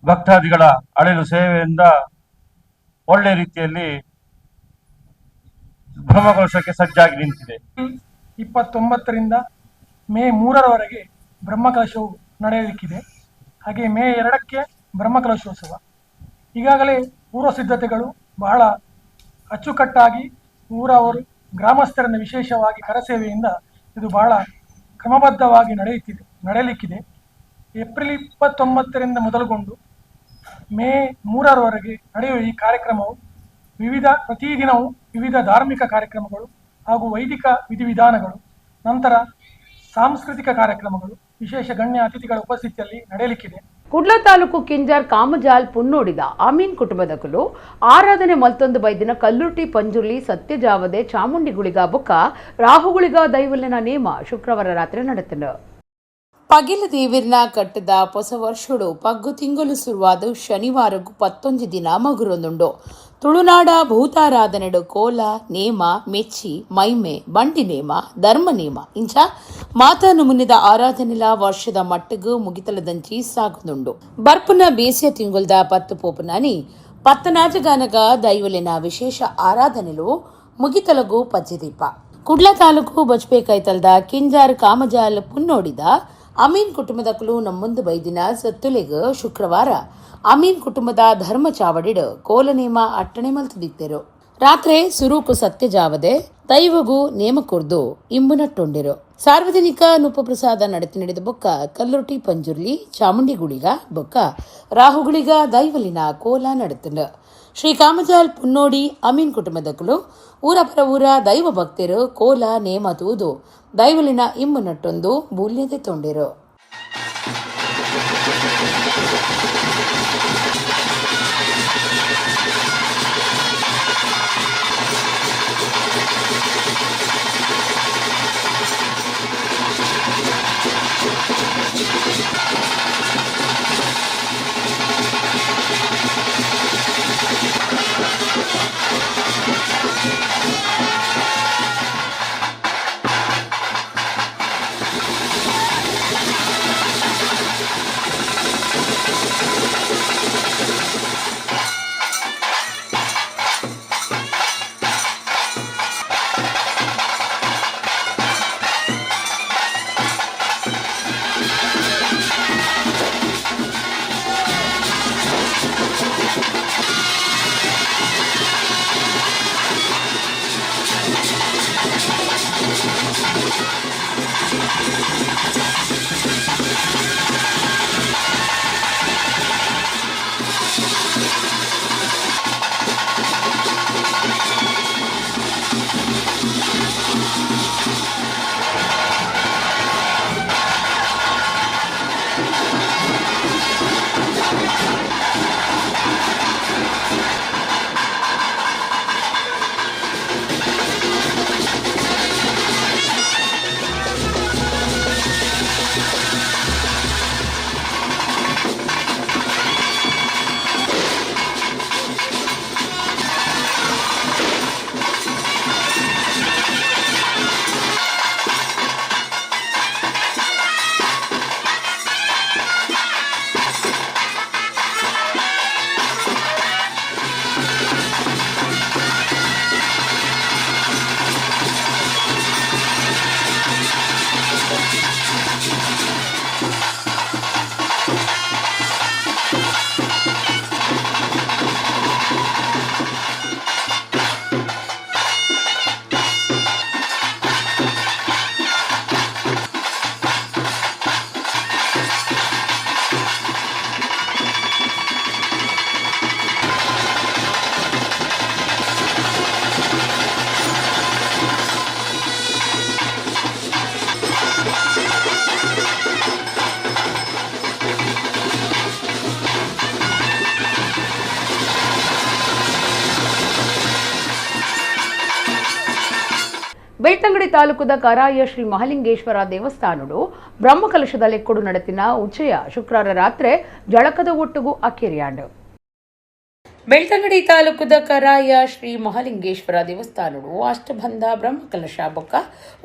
ಭಕ್ತಾದಿಗಳ ಅಳಿಲು ಸೇವೆಯಿಂದ ಒಳ್ಳೆ ರೀತಿಯಲ್ಲಿ ಬ್ರಹ್ಮಕಲಶಕ್ಕೆ ಸಜ್ಜಾಗಿ ನಿಂತಿದೆ. 29ರಿಂದ ಮೇ 3ರವರೆಗೆ ಬ್ರಹ್ಮಕಲಶವು ನಡೆಯಲಿಕ್ಕಿದೆ. ಹಾಗೆ ಮೇ 2ಕ್ಕೆ ಬ್ರಹ್ಮಕಲಶೋತ್ಸವ. ಈಗಾಗಲೇ ಪೂರ್ವ ಸಿದ್ಧತೆಗಳು ಬಹಳ ಅಚ್ಚುಕಟ್ಟಾಗಿ ಊರವರು ಗ್ರಾಮಸ್ಥರನ್ನು ವಿಶೇಷವಾಗಿ ಕರಸೇವೆಯಿಂದ ಇದು ಬಹಳ ಕ್ರಮಬದ್ಧವಾಗಿ ನಡೆಯಲಿಕ್ಕಿದೆ. ಏಪ್ರಿಲ್ 29ರಿಂದ ಮೊದಲುಗೊಂಡು ಮೇ 3ರವರೆಗೆ ನಡೆಯುವ ಈ ಕಾರ್ಯಕ್ರಮವು ಪ್ರತಿದಿನವೂ ವಿವಿಧ ಧಾರ್ಮಿಕ ಕಾರ್ಯಕ್ರಮಗಳು ಹಾಗೂ ವೈದಿಕ ವಿಧಿವಿಧಾನಗಳು, ನಂತರ ಸಾಂಸ್ಕೃತಿಕ ಕಾರ್ಯಕ್ರಮಗಳು ವಿಶೇಷ ಗಣ್ಯ ಅತಿಥಿಗಳ ಉಪಸ್ಥಿತಿಯಲ್ಲಿ ನಡೆಯಲಿಕ್ಕಿದೆ. ಕುಡ್ಲ ತಾಲೂಕು ಕಿಂಜಾರ್ ಕಾಮಜಾಲ್ ಪುನ್ನೋಡಿದ ಅಮೀನ್ ಕುಟುಂಬದ ಕುಲು ಆರಾಧನೆ ಮಲ್ತೊಂದು ಬೈದಿನ ಕಲ್ಲುರ್ಟಿ ಪಂಜುರ್ಲಿ ಸತ್ಯಜಾವದೆ ಚಾಮುಂಡಿ ಗುಳಿಗ ಬೊಕ್ಕ ರಾಹುಗುಳಿಗ ದೈವಲಿನ ನೇಮ ಶುಕ್ರವಾರ ರಾತ್ರಿ ನಡೆತನು. ಪಗಿಲ ದೇವಿರ್ನ ಕಟ್ಟದ ಹೊಸ ವರ್ಷಡು ಪಗ್ಗು ತಿಂಗಳು ಶುರುವಾದ ಶನಿವಾರಕ್ಕೂ 19 ದಿನ ಮಗುರೊಂದುಂಡು. ತುಳುನಾಡ ಭೂತಾರಾಧನೆಡು ಕೋಲ ನೇಮ ಮೆಚ್ಚಿ ಮೈಮೆ ಬಂಡಿ ನೇಮ ಧರ್ಮ ನೇಮ ಇಂಚ ಮಾತಾ ನಮೂನೆದ ಆರಾಧನೆಲ ವರ್ಷದ ಮಟ್ಟಗು ಮುಗಿತಲದಂಚಿ ಸಾಗುದುಂಡು. ಬರ್ಪುನ ಬೇಸಿಯ ತಿಂಗುಲ್ದ ಪತ್ತು ಪೋಪುನಾನಿ ಪತ್ತನಾಜಗಾನಗ ದೈವಲಿನ ವಿಶೇಷ ಆರಾಧನೆಲು ಮುಗಿತಲಗು ಪಜ್ಜೆದೀಪ. ಕುಡ್ಲ ತಾಲೂಕು ಬಜ್ಪೆ ಕೈತಲ್ದ ಕಿಂಜಾರ್ ಕಾಮಜಾಲ್ ಪುನ್ನೋಡಿದ ಅಮೀನ್ ಕುಟುಂಬದಕುಲು ನಮ್ಮೊಂದು ಬೈದಿನ ಸತ್ತುಲೆಗ್ ಶುಕ್ರವಾರ ಅಮೀನ್ ಕುಟುಂಬದ ಧರ್ಮ ಚಾವಡಿಡ್ ಕೋಲನೇಮ ಅಟ್ಟಣೆ ಮಲ್ತದಿತ್ತೆರು. ರಾತ್ರೆ ಸುರೂಕು ಸತ್ಯ ಜಾವದೆ ದೈವಗು ನೇಮ ಕೊರ್ದು ಇಂಬುನಟ್ಟೊಂಡಿರು. ಸಾರ್ವಜನಿಕ ನುಪ್ಪು ಪ್ರಸಾದ ನಡೆತಿ ನಡೆದ ಬೊಕ್ಕ ಕಲ್ಲುರ್ಟಿ ಪಂಜುರ್ಲಿ ಚಾಮುಂಡಿ ಗುಳಿಗ ಬೊಕ್ಕ ರಾಹುಗುಳಿಗ ದೈವಲಿನ ಕೋಲ ನಡೆತಂಡು. ಶ್ರೀ ಕಾಮಜಾಲ್ ಪುನ್ನೋಡಿ ಅಮೀನ್ ಕುಟುಂಬದಕುಲು ಊರ ಪರ ಊರ ದೈವ ಭಕ್ತರು ಕೋಲ ನೇಮ ತೂದು ದೈವಲಿನ ಇಂಬುನಟ್ಟೊಂದು ಬೂಲ್ಯದೆ ತೊಂಡಿರು. ಬೆಳ್ತಂಗಡಿ ತಾಲೂಕುದ ಕರಾಯ ಶ್ರೀ ಮಹಾಲಿಂಗೇಶ್ವರ ದೇವಸ್ಥಾನಡು ಬ್ರಹ್ಮಕಲಶದ ಲೆಕ್ಕೊಡು ನಡೆತಿನ ಉಚ್ಚಯ ಶುಕ್ರವಾರ ರಾತ್ರಿ ಜಳಕದ ಒಟ್ಟುಗು ಅಕ್ಕೇರಿಯಾಂಡು. ಬೆಳ್ತಂಗಡಿ ತಾಲೂಕುದ ಕರಾಯ ಶ್ರೀ ಮಹಾಲಿಂಗೇಶ್ವರ ದೇವಸ್ಥಾನಡು ಅಷ್ಟಬಂಧ ಬ್ರಹ್ಮಕಲಶ ಬೊಕ್ಕ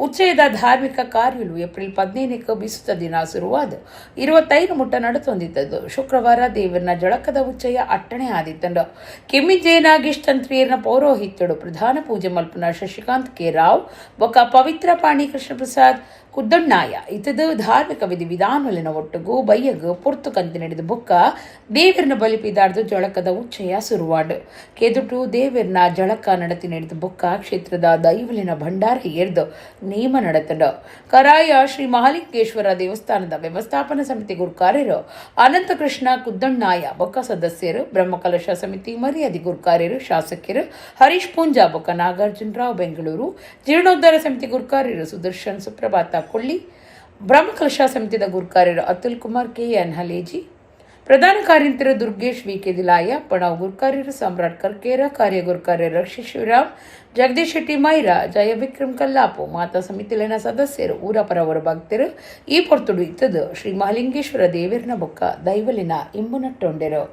ಉಚ್ಚಯದ ಧಾರ್ಮಿಕ ಕಾರ್ಯಲು ಏಪ್ರಿಲ್ 15ಕ್ಕೆ ಬಿಸುತ್ತ ದಿನ ಶುರುವಾದ 25 ಮುಟ್ಟ ನಡೆತೊಂದಿದ್ದದ್ದು. ಶುಕ್ರವಾರ ದೇವರನ ಜಳಕದ ಉಚ್ಚಯ ಅಟ್ಟಣೆ ಆದಿತ್ತಂಡು. ಕೆಮ್ಮಿಂಜೆ ನಾಗೇಶ್ ತಂತ್ರಿಯರ್ನ ಪೌರೋಹಿತ್ಯಡು ಪ್ರಧಾನ ಪೂಜೆ ಮಲ್ಪನ ಶಶಿಕಾಂತ್ ಕೆ ರಾವ್ ಬೊಕ್ಕ ಪವಿತ್ರ ಪಾಣಿ ಕೃಷ್ಣ ಪ್ರಸಾದ್ ಕುದ್ದಣ್ಣಾಯ ಇತದು ಧಾರ್ಮಿಕ ವಿಧಿ ವಿಧಾನಲಿನ ಒಟ್ಟುಗು ಬಯ್ಯಗ್ ಪೊರ್ತು ಕಂತಿ ನಡೆದ ಬೊಕ್ಕ ದೇವರನ ಬಲಿಪಿದಾರ್ದು ಜಳಕದ ಉಚ್ಚಯ ಸುರುವಾಡು. ಕೆದುಟು ದೇವರನ ಜಳಕ ನಡತಿ ನಡೆದ ಬೊಕ್ಕ ಕ್ಷೇತ್ರದ ದೈವಲಿನ ಭಂಡಾರ ಏರ್ದು ನೇಮ ನಡೆತಂಡು. ಕರಾಯ ಶ್ರೀ ಮಹಾಲಿಂಗೇಶ್ವರ ದೇವಸ್ಥಾನದ ವ್ಯವಸ್ಥಾಪನಾ ಸಮಿತಿ ಗುರುಕಾರ್ಯರು ಅನಂತಕೃಷ್ಣ ಕುದ್ದಣ್ಣಾಯ ಬೊಕ್ಕ ಸದಸ್ಯರು, ಬ್ರಹ್ಮಕಲಶ ಸಮಿತಿ ಮರ್ಯಾದೆ ಗುರುಕಾರ್ಯರು ಶಾಸಕರು ಹರೀಶ್ ಪೂಂಜಾ ಬೊಕ್ಕ ನಾಗಾರ್ಜುನರಾವ್ ಬೆಂಗಳೂರು, ಜೀರ್ಣೋದ್ಧಾರ ಸಮಿತಿ ಗುರುಕಾರ್ಯರು ಸುದರ್ಶನ್ ಸುಪ್ರಭಾತ ಕೊಳ್ಳಿ, ಬ್ರಹ್ಮಕಲಶ ಸಮಿತಿದ ಗುರುಕಾರ್ಯರು ಅತುಲ್ ಕುಮಾರ್ ಕೆ ಎನ್ ಹಲೇಜಿ, ಪ್ರಧಾನ ಕಾರ್ಯಂತರು ದುರ್ಗೇಶ್ ವಿ ಕೆ ದಿಲಾಯ, ಪಣವ್ ಗುರುಕಾರ್ಯರು ಸಮ್ರಾಟ್ ಕರ್ಕೇರ, ಕಾರ್ಯ ಗುರುಕಾರ್ಯರು ರಕ್ಷಿ ಶಿವರಾಮ್, ಜಗದೀಶ್ ಶೆಟ್ಟಿ ಮೈರಾ, ಜಯ ವಿಕ್ರಮ್ ಕಲ್ಲಾಪು, ಮಾತಾ ಸಮಿತಿಲಿನ ಸದಸ್ಯರು, ಊರ ಪರವರ ಭಕ್ತರು ಈ ಪೊರ್ತುಡು ಇತ್ತದು ಶ್ರೀ ಮಹಾಲಿಂಗೇಶ್ವರ ದೇವರನ ಬೊಕ್ಕ ದೈವಲಿನ ಇಂಬುನಟ್ಟೊಂಡೆರು.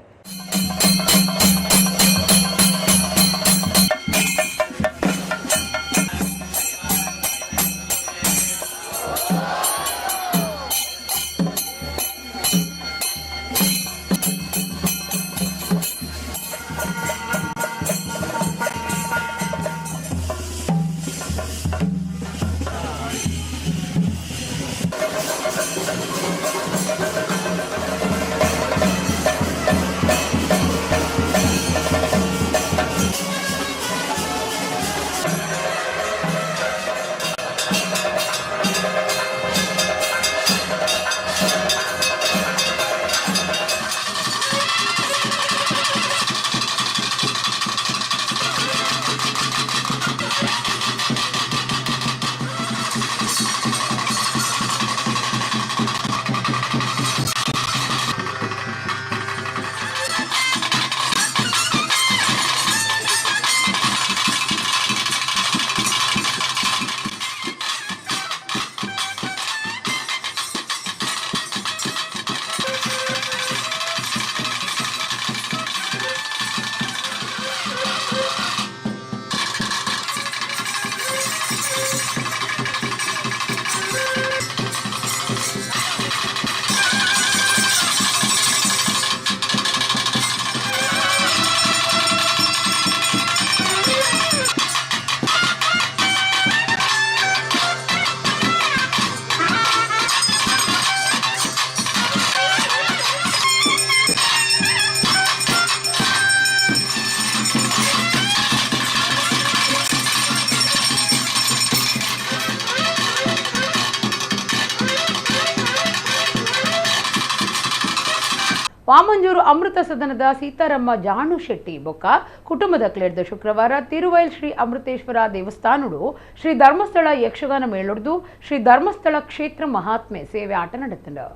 Vamanjoor ಅಮೃತ ಸದನದ ಸೀತಾರಮ್ಮ ಜಾಣು ಶೆಟ್ಟಿ ಬೊಕ್ಕ ಕುಟುಂಬದ ಕ್ಲೇರ್ದ ಶುಕ್ರವಾರ ತಿರುವೈಲ್ ಶ್ರೀ ಅಮೃತೇಶ್ವರ ದೇವಸ್ಥಾನಡು ಶ್ರೀ ಧರ್ಮಸ್ಥಳ ಯಕ್ಷಗಾನ ಮೇಳೊಡ್ದು ಶ್ರೀ ಧರ್ಮಸ್ಥಳ ಕ್ಷೇತ್ರ ಮಹಾತ್ಮೆ ಸೇವೆ ಆಟ ನಡೆತಂಡು.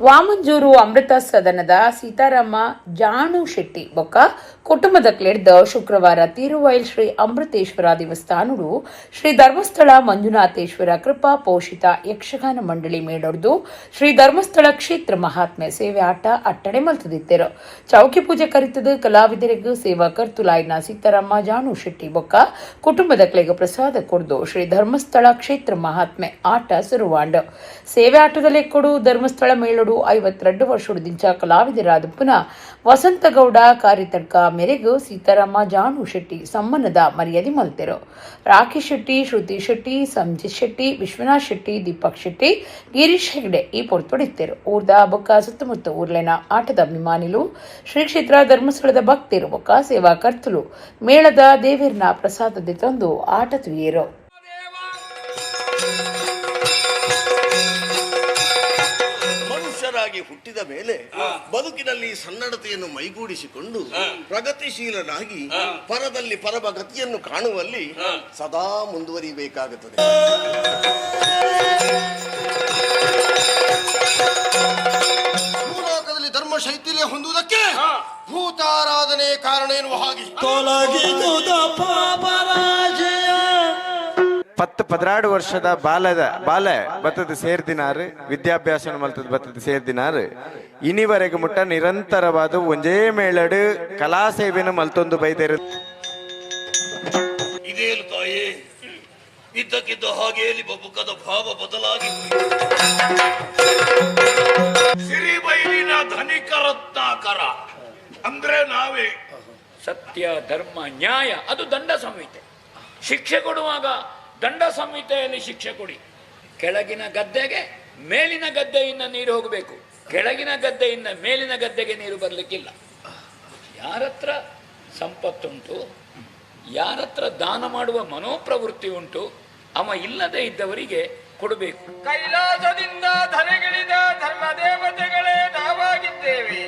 ವಾಮಂಜೂರು ಅಮೃತ ಸದನದ ಸೀತಾರಾಮ ಜಾಣು ಶೆಟ್ಟಿ ಬೊಕ್ಕ ಕುಟುಂಬದ ಕ್ಲೇರ್ದ ಶುಕ್ರವಾರ ತಿರುವೈಲ್ ಶ್ರೀ ಅಮೃತೇಶ್ವರ ದೇವಸ್ಥಾನಡು ಶ್ರೀ ಧರ್ಮಸ್ಥಳ ಮಂಜುನಾಥೇಶ್ವರ ಕೃಪಾ ಪೋಷಿತ ಯಕ್ಷಗಾನ ಮಂಡಳಿ ಮೇಳೊಡ್ದು ಶ್ರೀ ಧರ್ಮಸ್ಥಳ ಕ್ಷೇತ್ರ ಮಹಾತ್ಮೆ ಸೇವೆ ಆಟ ಅಟ್ಟಣೆ ಮಲ್ತದಿತ್ತೆರು. ಚೌಕಿ ಪೂಜೆ ಕರಿತದ ಕಲಾವಿದರಿಗೂ ಸೇವಾ ಕರ್ತುಲಾಯ್ನ ಸೀತಾರಾಮ ಜಾಣು ಶೆಟ್ಟಿ ಬೊಕ್ಕ ಕುಟುಂಬದ ಕ್ಲೇಗ ಪ್ರಸಾದ ಕೊಡ್ದು ಶ್ರೀ ಧರ್ಮಸ್ಥಳ ಕ್ಷೇತ್ರ ಮಹಾತ್ಮೆ ಆಟ ಸುರುವಾಂಡ್. ಸೇವೆ ಆಟದಲ್ಲೇ ಕೊಡು ಧರ್ಮಸ್ಥಳ ಮೇಳೊಡು 52 ವರ್ಷದಿಂಚ ಕಲಾವಿದರಾದ ಪುನಃ ವಸಂತಗೌಡ ಕಾರ್ಯತಡ್ಕ ಮೇರೆಗೂ ಸೀತಾರಾಮ ಜಾಣು ಶೆಟ್ಟಿ ಸಮ್ಮಾನದ ಮರ್ಯಾದೆ ಮಲ್ತೆರು. ರಾಕೇಶ್ ಶೆಟ್ಟಿ, ಶ್ರುತಿ ಶೆಟ್ಟಿ, ಸಂಜಿತ್ ಶೆಟ್ಟಿ, ವಿಶ್ವನಾಥ್ ಶೆಟ್ಟಿ, ದೀಪಕ್ ಶೆಟ್ಟಿ, ಗಿರೀಶ್ ಹೆಗ್ಡೆ ಈ ಪೊರ್ತೊಡಿತ್ತೆರು. ಊರ್ದ ಬೊಕ್ಕ ಸುತ್ತಮುತ್ತ ಊರ್ಲೆನ ಆಟದ ಅಭಿಮಾನಿಲು, ಶ್ರೀ ಕ್ಷೇತ್ರ ಧರ್ಮಸ್ಥಳದ ಭಕ್ತರು ಬೊಕ್ಕ ಸೇವಾ ಕರ್ತಲು ಮೇಳದ ದೇವೇರ್ನ ಪ್ರಸಾದದ ತಂದು ಆಟ ತುಯ್ಯರು. ಮನುಷ್ಯರಾಗಿ ಹುಟ್ಟಿದ ಮೇಲೆ ಬದುಕಿನಲ್ಲಿ ಸನ್ನಡತೆಯನ್ನು ಮೈಗೂಡಿಸಿಕೊಂಡು ಪ್ರಗತಿಶೀಲನಾಗಿ ಪರದಲ್ಲಿ ಪರಮ ಗತಿಯನ್ನು ಕಾಣುವಲ್ಲಿ ಸದಾ ಮುಂದುವರಿಯಬೇಕಾಗುತ್ತದೆ. ಭೂಲೋಕದಲ್ಲಿ ಧರ್ಮ ಶೈಥಿಲ್ಯ ಹೊಂದುವುದಕ್ಕೆ ಭೂತಾರಾಧನೆ ಕಾರಣ ಎನ್ನುವ ಹಾಗೆ 10-12 ವರ್ಷದ ಬಾಲ ಬತ್ತದ ಸೇರ್ದಿನಾರು, ವಿದ್ಯಾಭ್ಯಾಸ ಮಲ್ತದ ಬತ್ತದ ಸೇರ್ದಿನಾರು ಇನಿವರೆಗೆ ಮುಟ್ಟ ನಿರಂತರವಾದ ಒಂಜೇ ಮೇಳಡು ಕಲಾ ಸೇವೆಯನ್ನು ಮಲ್ತೊಂದು ಬೈದೇರು. ಇದೇನು ತಾಯಿ, ಇದ್ದಕ್ಕಿದ್ದ ಹಾಗೆ ನಿಮ್ಮ ಮುಖದ ಭಾವ ಬದಲಾಗಿ ಸಿರಿಬೈಲಿನ ಧನಿಕ ರತ್ನಾಕರ ಅಂದ್ರೆ ನಾವೇ. ಸತ್ಯ, ಧರ್ಮ, ನ್ಯಾಯ ಅದು ದಂಡ ಸಂಹಿತೆ. ಶಿಕ್ಷೆ ಕೊಡುವಾಗ ದಂಡ ಸಂಹಿತೆಯಲ್ಲಿ ಶಿಕ್ಷೆ ಕೊಡಿ. ಕೆಳಗಿನ ಗದ್ದೆಗೆ ಮೇಲಿನ ಗದ್ದೆಯಿಂದ ನೀರು ಹೋಗಬೇಕು, ಕೆಳಗಿನ ಗದ್ದೆಯಿಂದ ಮೇಲಿನ ಗದ್ದೆಗೆ ನೀರು ಬರಲಿಕ್ಕಿಲ್ಲ. ಯಾರತ್ರ ಸಂಪತ್ತುಂಟು, ಯಾರತ್ರ ದಾನ ಮಾಡುವ ಮನೋಪ್ರವೃತ್ತಿ ಉಂಟು, ಅವ ಇಲ್ಲದೆ ಇದ್ದವರಿಗೆ ಕೊಡಬೇಕು. ಕೈಲಾಸದಿಂದ ಧರೆಗಿಳಿದ ಧರ್ಮ ದೇವತೆಗಳೇ ನಾವಾಗಿದ್ದೇವೆ.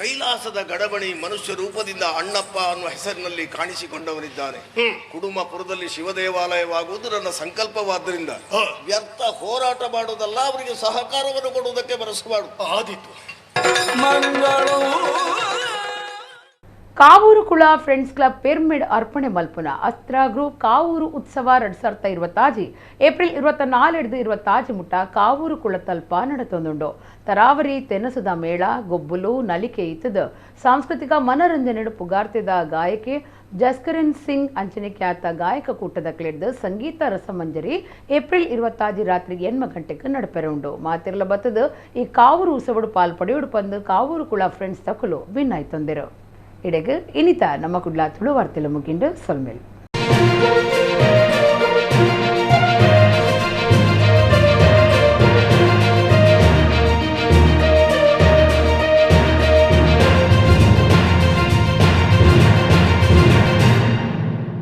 ಕೈಲಾಸದ ಗಡಬಣಿ ಮನುಷ್ಯ ರೂಪದಿಂದ ಅಣ್ಣಪ್ಪ ಅನ್ನುವ ಹೆಸರಿನಲ್ಲಿ ಕಾಣಿಸಿಕೊಂಡವನಿದ್ದಾನೆ. ಕುಡುಮಪುರದಲ್ಲಿ ಶಿವದೇವಾಲಯವಾಗುವುದು ನನ್ನ ಸಂಕಲ್ಪವಾದ್ದರಿಂದ ವ್ಯರ್ಥ ಹೋರಾಟ ಮಾಡುವುದಲ್ಲ, ಅವರಿಗೆ ಸಹಕಾರವನ್ನು ಕೊಡುವುದಕ್ಕೆ ಮನಸ್ಸು ಮಾಡು. ಆದಿತ್ತು. ಕಾವೂರು ಕುಳ friends club pyramid ಅರ್ಪಣೆ ಮಲ್ಪುನ ಅಸ್ತ್ರ ಗ್ರೂಪ್ ಕಾವೂರು ಉತ್ಸವ 2026 ಏಪ್ರಿಲ್ 24 25 ಮುಟ್ಟ ಕಾವೂರು ಕುಳ ತಲ್ಪ ನಡತೊಂದುಂಡು. ತರಾವರಿ ತೆನಸದ ಮೇಳ, ಗೊಬ್ಬುಲು, ನಲಿಕೆ ಇತ್ತದ ಸಾಂಸ್ಕೃತಿಕ ಮನರಂಜನೆ ಪುಗಾರ್ತೆದ ಗಾಯಕಿ ಜಸ್ಕರನ್ ಸಿಂಗ್ ಅಂಚನೆ ಖ್ಯಾತ ಗಾಯಕ ಕೂಟದ ಕ್ಲೇಡ್ದ ಸಂಗೀತ ರಸಮಂಜರಿ ಏಪ್ರಿಲ್ 25 ರಾತ್ರಿ 8 ಗಂಟೆಗೆ ನಡಪೆರೆ ಉಂಡು. ಮಾತಿರ್ಲ ಬತ್ತದ ಈ ಕಾವೂರು ಉತ್ಸವಡು ಪಾಲ್ಪಡೆಯೋಡು ಪಂದು ಕಾವೂರು ಕುಳ ಫ್ರೆಂಡ್ಸ್ ತಕುಲು ಭಿನ್ನಾಯ್ತೊಂದಿರು. ಇಡೆಗ್ ಇನಿತ ನಮ್ಮ ಕುಡ್ಲ ತುಳು ವಾರ್ತೆಲು ಮುಗಿಂಡು ಸೊಲ್ಮೇಲ್.